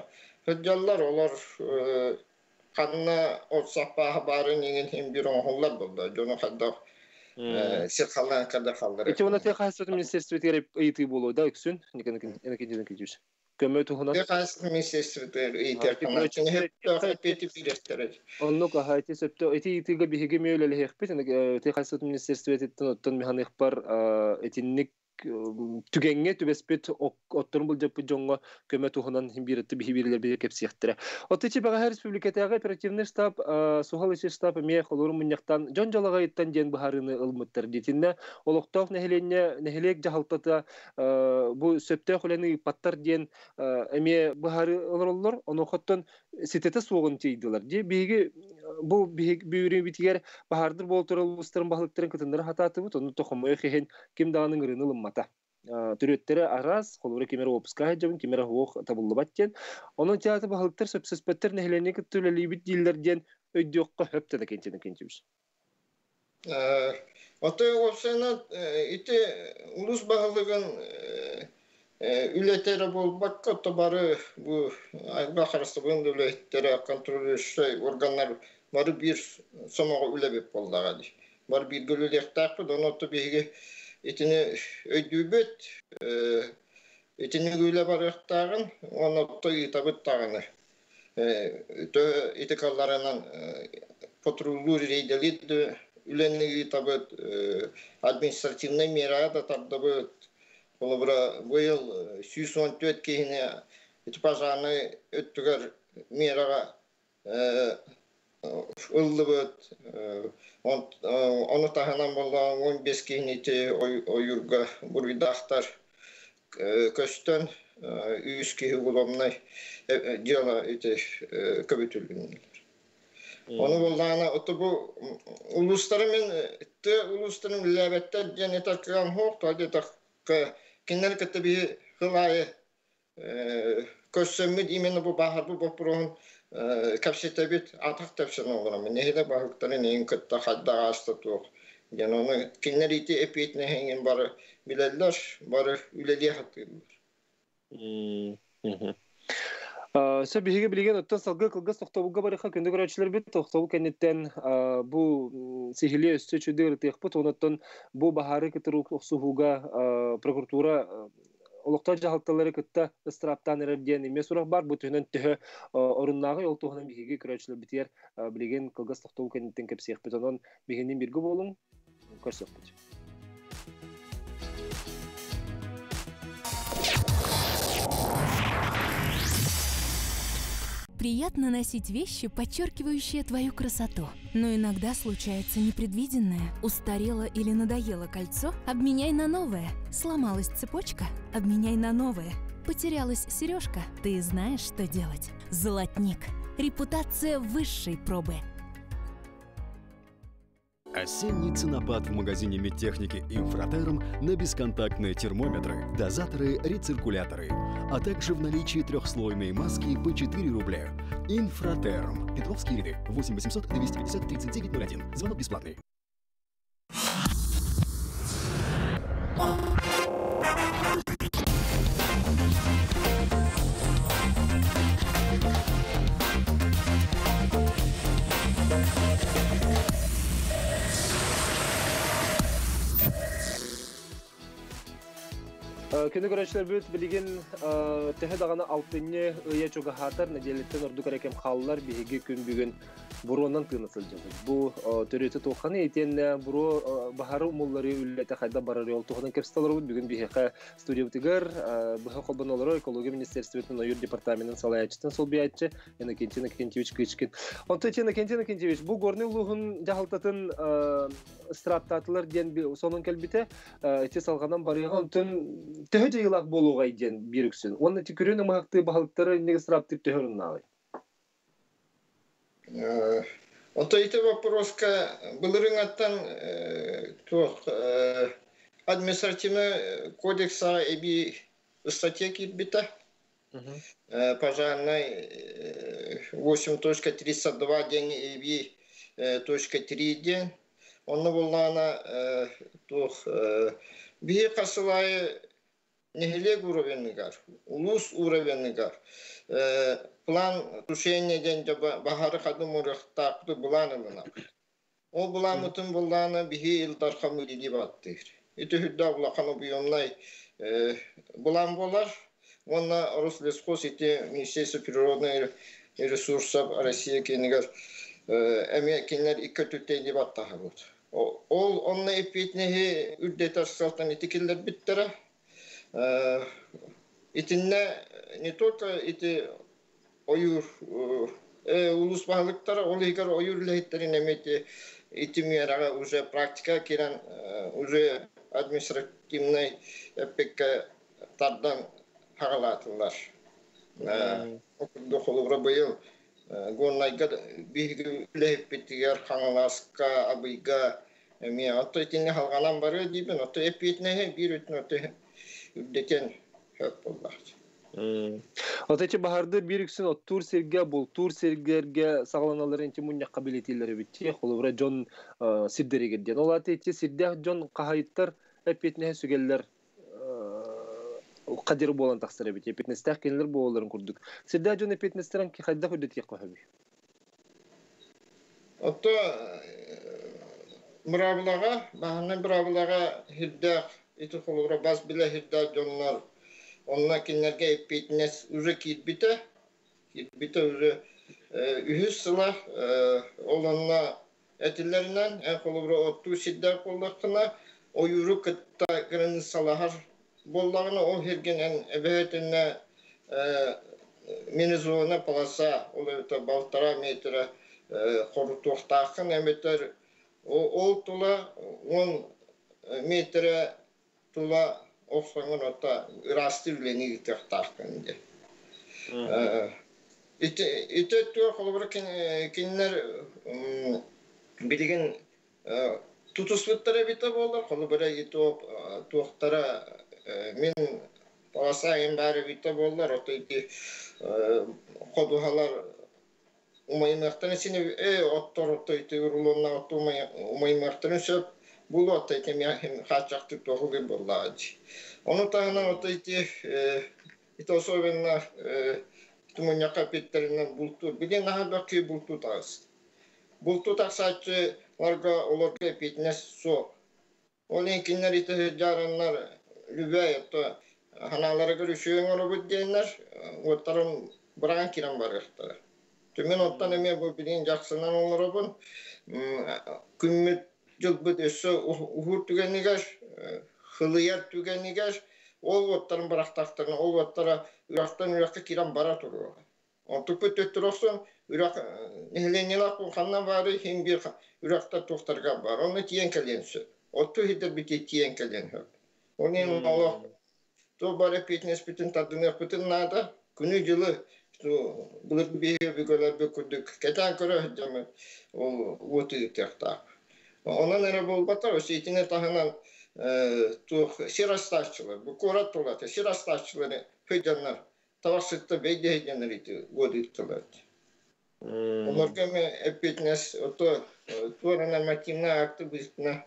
сылдьаллар. Олор ханна от саппааһа баарын иҥин иһин биир оҥоһуллар буолла. Дьону хайдах сир халлаан када халлар. Ити уонна тыа хаһаайыстыбатын министерствотыгар ыйытыы буолуо да үксүн Никитин Никитич. Көмө туһунан. Тыа хаһаайыстыбатын министерствотыгар ыйытыах Оннук аха ити сөптө ити ыйытыыга биһиги эмиэ үлэлэһиэхпит. Тыа хаһаайыстыбатын министерствотыттан оттон механыхпар итинник. Түгэҥҥэ түбэспит отторун былдьаппыт дьоҥҥо көмө туһунан биирэтти биһи биирилэр кэпсиэхтэрэ. Оттон бэҕэһээ республикатааҕы оперативный штаб суһал ичи штаб эмиэ холууру мунньахтан дьон дьалаҕайыттан диэн быһаарыыны ылмыттар диэтиннэ олохтоох нэһилиэнньэ нэһилиэк дьаһалтата бу сөптөөх үлэни ыыппаттар диэн эмиэ быһаарыы олороллор. Онуохаттан ситэтэ суоҕун тиийдилэр. Дии биһиги бу биһиги баһаардыр буолтар улуустарын баһылыктарын кытыннары хатаатыбыт, ону тохомойох иһин ким даҕаны ыҥырыыны ылыммата. Төрүөттэрэ араас, холобура ким эрэ уоппуска сылдьабын, ким эрэ суох табыллыбат диэн. Онон театр баһылыктар сөпсөспөттөр нэһилиэнньэ кытта үлэлиибит дииллэр диэн өйдүөххэ хөп да кентин кентибис. Отой уопсайынан ити улуус баһылыгын үлэтэ эрэ буолбакка, то бары бу айылҕа харыстабылын үлэһиттэрэ, контролирующай органнар бары биир сомоҕо үлэбит буоллаҕа дии. Бары бииргэ үлэлиэхтээхпит, ону отто биһиги итини өйдүүбүт, итини үлэ барыахтааҕын, уонна отто ыытабыт даҕаны. Ити калларынан патруллуур рейдэлиир да үлэни ыытабыт, административнай миэрэҕэ да тардабыт. Холобура, быйыл 114 киһини ити пожарнай өттүгэр миэрэҕэ ыллыбыт. Ону таһынан буоллаҕа 15 киһини ити ойуурга буруйдаахтар көстөн үс киһи уголовнай дьыала ити көбүтүлүннүлэр. Ону буоллаҕына ото бу улуустары мин тыа улуустарын үлэлээбэттэр диэн этэр кыам суох, тоҕо диэтэххэ кинилэри кытта биһи сыл аайы көрсөммүт именно бу бааһырбыт боппуруоһун кэпсэтэбит, атах тэпсэн олороммун. Нэһилиэк баһылыктарын эйин кытта хайдах ааста туох диэн ону кинилэр ити эппиэтинэһин бары билэллэр, бары үлэлиэ сатыыллар. Сөп биһиги билигин оттон салгыы кылгас тохтобулга барыха күндү көрөөччүлэрбит тохтобул кэнниттэн бу сиһилии өссө үчүгэй ырытыахпыт онон бу баһаары кытары охсуһууга прокуратура олохтоох дьаһалталары кытта ыстырааптаан эрэр диэн эмиэ сурах баар. Бу туһунан төһө оруннааҕый ол туһунан биһиги көрөөччүлэрбитигэр билигин кылгас тохтобул кэнниттэн кэпсиэхпит. Онон биһигинниин бииргэ буолуҥ, көрсүөхпүт. Приятно носить вещи, подчеркивающие твою красоту. Но иногда случается непредвиденное. Устарело или надоело кольцо? Обменяй на новое. Сломалась цепочка? Обменяй на новое. Потерялась сережка? Ты знаешь, что делать. Золотник. Репутация высшей пробы. Осенний ценопад в магазине медтехники «Инфратерм» на бесконтактные термометры, дозаторы, рециркуляторы, а также в наличии трехслойные маски по 4 рубля. «Инфратерм». Петровские ряды. 8 800 250 39 01. Звонок бесплатный. Күнү көрөөччүлэрбит билигин төһө даҕаны алтынньы ыйа чугаһаатар нэдиэлэттэн ордук эрэ кэм хааллар биһиги күн бүгүн буруонан тыына сылдьабыт. Бу төрүөтэ туохханы итиэннэ буруо баһары умуллары үлэтэ хайда барар ол туһунан кэпсэтэ олоробут. Бүгүн биһиэхэ студиябытыгар быһа холбон олорор экология министерствотын ойуур департаментын салайааччытын солбуйааччы Иннокентий Иннокентьевич Кычкин. Онтон Иннокентий Иннокентьевич бу Горный улууһун дьаһалтатын ыстырааптаатылар диэн сонун кэлбитэ ити салҕанан барыаҕа онтон төһө дьайыылаах буолуоҕай диэн биир үксүн уонна ити күрүөн ымыһахтыы баһылыктары инники ыстырааптыыр төһө оруннааҕый? Онтон ити вопроска былырыҥаттан туох административный кодексаҕа эбии статья киирбитэ. Пожарный 8.32 диэн эбии точка 3 диэн. Онно буоллаҕына туох биһи хасылайы нэһилиэк уровеныгар, улуус уровеныгар план тушения диэн баһары хадым урыахтаахпыт былаан ылынабыт. Ол былааммытын былаана биһи Ил Дархан үлэлии баттыыр. Ити үрдээх улахан объемнай былаан буолар. Уонна Рослесхоз ити Министерство природных ресурсов Россия киинигэр Эмиэ кинилэр икки өттүттэн илии баттаһабыт. Ол онно эппиэтинэһи үрдэтэр сыалтан ити киллэрбиттэрэ. Итиннэ не только ити ойуур улуус баһылыктара, ол иһигэр ойуур үлэһиттэрин эмиэ ити ити миэрэҕэ уже практика киирэн уже административнай эппиккэ тардан хаҕалаатылар. Ол холобура быйыл Горнайга биһиги үлэһиппитигэр Хаҥаласка, Абыйга эмиэ отто итиннэ халҕанан барыа диибин, отто эппиэтинэһи биир өттүн отто үрдэтэн сөп буоллаах. От эти баһарды биир үксүн оттуур сиргэ, бултуур сиргэргэ саҕаланаллар инти мунньахха билэтиилэр эбит. Холобура дьон сирдэригэр диэн. Ол аата ити сирдээх дьон хаһайыттар эппиэтинэһи сүгэллэр хадир буолан тахсар эбит. Эппиэтинэстээх кинилэр буолалларын курдук. Сирдээх дьон эппиэтинэстэрин хайдах үрдэтиэххэ сөбүй? Отто быраабылаҕа, баһаннай быраабылаҕа сирдээх ити холобура бас билэ сирдээх дьоннор онно кинилэргэ эппиэтинэс уже киирбитэ, киирбитэ уже үһүс сыла ол онно этиллэринэн эн холобура оттуу сирдээх буоллаххына ойууру кытта кыраныыссалаһар буоллаҕына ол сиргин эн эбэһэтинэ минизона полоса ол эбэтэр балтараа метрэ хорутуохтааххын эбэтэр ол тула 10 метрэ тула охсоҥҥун отто ыраастыыр үлэни ыытыахтааххын диэн. Ити ити өттүгэр холобура кинилэр билигин тутуспуттара эбитэ буоллар, холобура туохтара мин полоса им баар эбитэ буоллар, ото ити ходуһалар умайымыахтарын син оттор отто ити рулонна отто умайымыахтарын сөп булу отто ити хааччахтык туохугай буоллаҕа дии. Ону таһынан отто ити ити особенно тумунньахха эппиттэринэн бултуур. Билигин наһаа элбэх киһи бултуу таҕыста. Бултуу тахсааччыларга олорго эппиэтинэс суох. Ол иһин кинилэр ити сылдьаараннар любэй отто ханааларыгар үчүгэй оҥоробут диэннэр уоттарын быраҕан киирэн барыахтара. Түмүн оттон эмиэ бу билигин дьахсынан олоробун. Күммүт дьылбыт өссө уһуур түгэнигэр, хылыйар түгэнигэр ол уоттарын бырахтахтарына ол уоттара үрэхтэн үрэххэ киирэн бара туруоҕа. Онтукпут төттөрү охсон үрэх нэһилиэнньэлээх ханна баарый иһин биир үрэхтэр туохтарга бар. Онно тиийэн кэлиэн сөп. Оттуу иһитэрбит тиийэн кэлиэн сөп. Ол иһин олох туох баар эппиэтинэспитин тардыныахпытын наада. Күнү-дьылы былыргы биһиги өбүгэлэрбит курдук кэтээн көрө сылдьаммыт ол уоту ыытыахтаах. Онон эрэ буолбатах, өссө итини таһынан туох сир астааччылар, бу куорат тулата сир астааччылары сылдьаннар табахсытта бэйдэһидьэннэр ити уодыыттылар. Олорго эми эппиэтинэс ото туора нормативная акты быһыытынан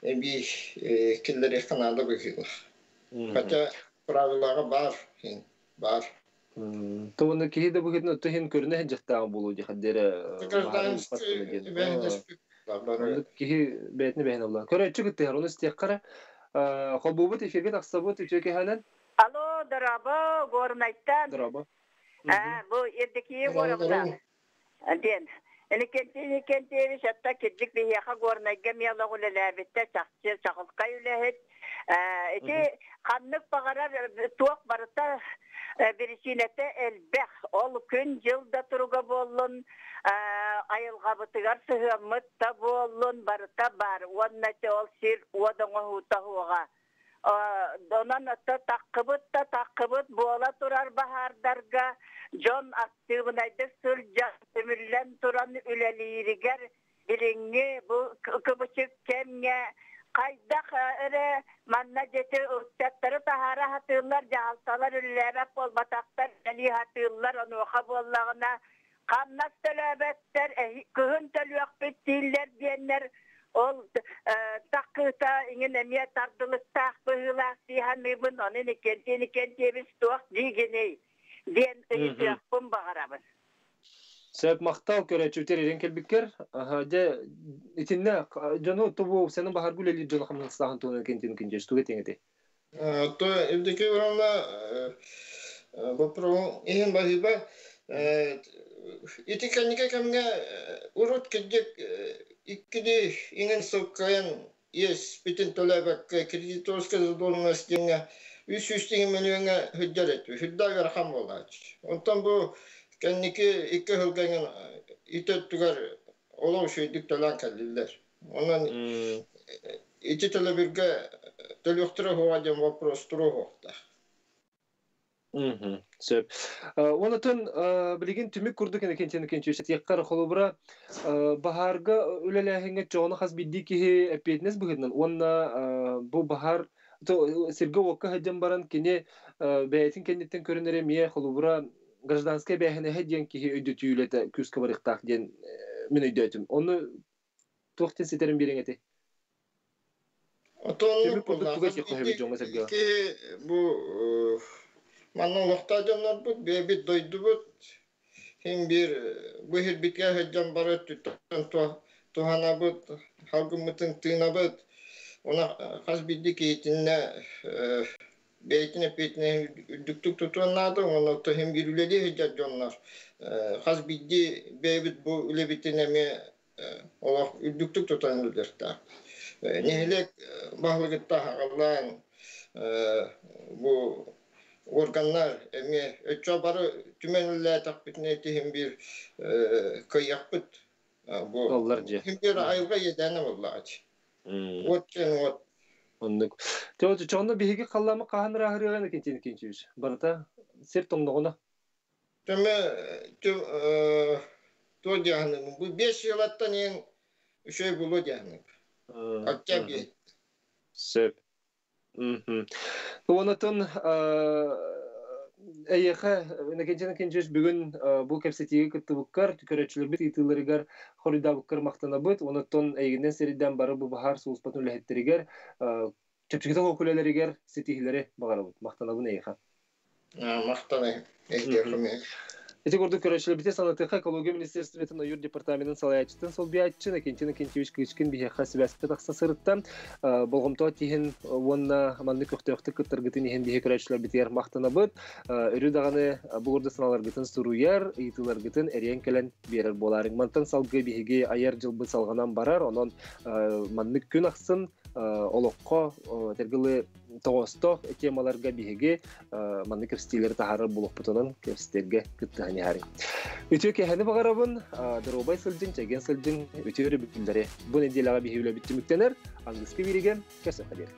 эбии киллэриэххэ наада быһыылаах. Хотя правилаҕа баар, баар. Тугуну киһи да быһыытынан иһин көрүнэ сылдьахтааҕа буолуо диэхэ диэри киһи бэйэтин бэйэн ылла. Көрөөччү кыттыһар, ону истиэххэ холбуубут эфиргэ тахсабыт үтүө киһэнэн. Алло, дорообо, Горнайтан. Дорообо. А, бу Евдокия Егоровна диэн. Иннокентий Иннокентьевич атта кирдик биһиэхэ Горнайга миэлэх үлэлээбиттэ чахчы чаҕылхай үлэһит. Ити ханнык баҕарар туох барыта биричиинэтэ элбэх. Ол күн-дьыл да туруга буоллун, айылҕабытыгар сыһыаммыт да буоллун, барыта бар. Уонна ити ол сир уот оҥоһуута суоҕа. Онон таккыбыт да таккыбыт буола турар баһаардарга дьон актыыбынайдык сылдьан, түмүллэн туран үлэлииригэр билиҥҥи бу кыбычык кэмҥэ хайдах эрэ манна дьэти ыччаттары таһаара сатыыллар, дьаһалталар үлэлээбэт буолбатахтар, үлэлии сатыыллар, онуоха буоллаҕына хамнас төлөөбөттөр, кыһын төлүөхпүт дииллэр диэннэр ол таккыыта иҥин эмиэ тардылыктаах быһыылаах дии саныыбын, ону Иннокентий Иннокентьевич туох диигиний диэн ыйытыахпын баҕарабын. Сөп махтал көрөөччүбүтэр ирэн кэлбиккэр. Дьэ итиннэ дьону тобу сенин баһаргы үлэлиир дьону хамнастааһын туһунан Кентин Киндеш тугу этиҥ этэй? То Евдокия Ивановна боппуруоһун иһин баһыыба. Ити кэнники кэмҥэ урут кырдьык иккини иҥин сылкайан иэспитин төлөөбөккө кредиторская задолженность диэҥҥэ 300 тиһин мөлүйүөҥҥэ сылдьар этибит. Сүрдээх ыарахан буолааччы. Онтон бу кэнники икки сылга иҥин ити өттүгэр олох үчүгэйдик төлөөн кэллилэр. Онон ити төлөбүргэ төлүөхтэрэ суоҕа диэн вопрос туруоһуохтаах. Сөп. Онотон билигин түмүк курдук Иннокентий Иннокентьевич этиэххэ холобура баһаарга үлэлээһиҥҥэ чоҕону хас биирдии киһи эппиэтинэс быһыытынан уонна бу баһаар сиргэ-уокка сылдьан баран кини бэйэтин кэнниттэн көрөн эрэ эмиэ холобура гражданскай эбээһинэһэ диэн киһи өйдөтүү үлэтэ күүскэ барыахтаах диэн мин өйдөөтүм. Ону туох диэн ситэрин биэриҥ этэй? Отоннук Түмүк курдук буолла. тугу Хас этиэххэ биирдии сөбүй дьоҥҥо-сэргэҕэ? киһи бу манна олохтоох дьоннорбут, бэйэбит дойдубут син биир бу сирбитигэр сылдьан бары өттүттэн туһанабыт, халгыммытын тыынабыт. Уна хас биирдии киһитиннэ бэйэтин эппиэтинэһин үрдүктүк тутуон наада уонна оттон син биир үлэлии сылдьар дьоннор хас биирдии бэйэбит бу үлэбитин эмиэ олох үрдүктүк тутан үлэлиэхтээх. Нэһилиэк баһылыгыттан аҕаллаан бу органнар эмиэ өччө бары түмэн үлэлээтэхпитинэ итиһин биир кыайыахпыт бу Оллар дьэ. иһин биир айылҕа иэдээнэ буоллаҕа Уот диэн уот. Оннук. Чонно биһиги халлаамы хаһан ырааһырыаҕын Иннокентий Иннокентьевич? Барыта сир тоҥноҕуна. Төмө туо диаһыныгын бу 5 жылаттан иэн үчүгэй булуо диаһынык. Октябрь. Сөп. Онотон эйиэхэ Иннокентий Иннокентьевич бүгүн бу кэпсэтиигэ кыттыбыккар, көрөөччүлэрбит ыйытыыларыгар хоруйдаабыккар махтанабыт. Онотон эйигинэн сирийдэн бары бу баһаар сулууспатын үлэһиттэригэр чэпчэкитэ суох үлэлэригэр ситиһиилэри баҕарабыт. Махтанабын эйиэхэ. Махтанай эйиэхэ. Ити курдук көрөөччүлэрбитин санатыахха экология министерствотын ойуур департаменын салайааччытын солбуйааччы Иннокентий Иннокентьевич Кычкин биһиэхэ сибээскэ тахса сырытта. Болҕомто тиһин уонна маннык көхтөөхтүк кыттаргытын иһин биһи көрөөччүлэрбитигэр махтанабыт. Өрүү даҕаны бу курдук санааларгытын суруйар, ыйытыыларгытын эриэн кэлэн биэрэр буолаарыҥ. Мантан салгыы биһиги айар дьылбыт салҕанан барар. Онон маннык күн ахсын олоххо этэргилы тоҕоостоох темаларга биһиги маннык кэпсэтиилэри таһаарар буолуохпутунан кэпсэтэргэ кыттыһан иһэриҥ. Үтүө киэһэни баҕарабын, доруобай сылдьыҥ, чэгиэн сылдьыҥ, үтүө өрөбүллэри. Бу нэдиэлэҕэ биһиги үлэбит түмүктэнэр. Аныгыскы бииригэ көрсөххө диэри.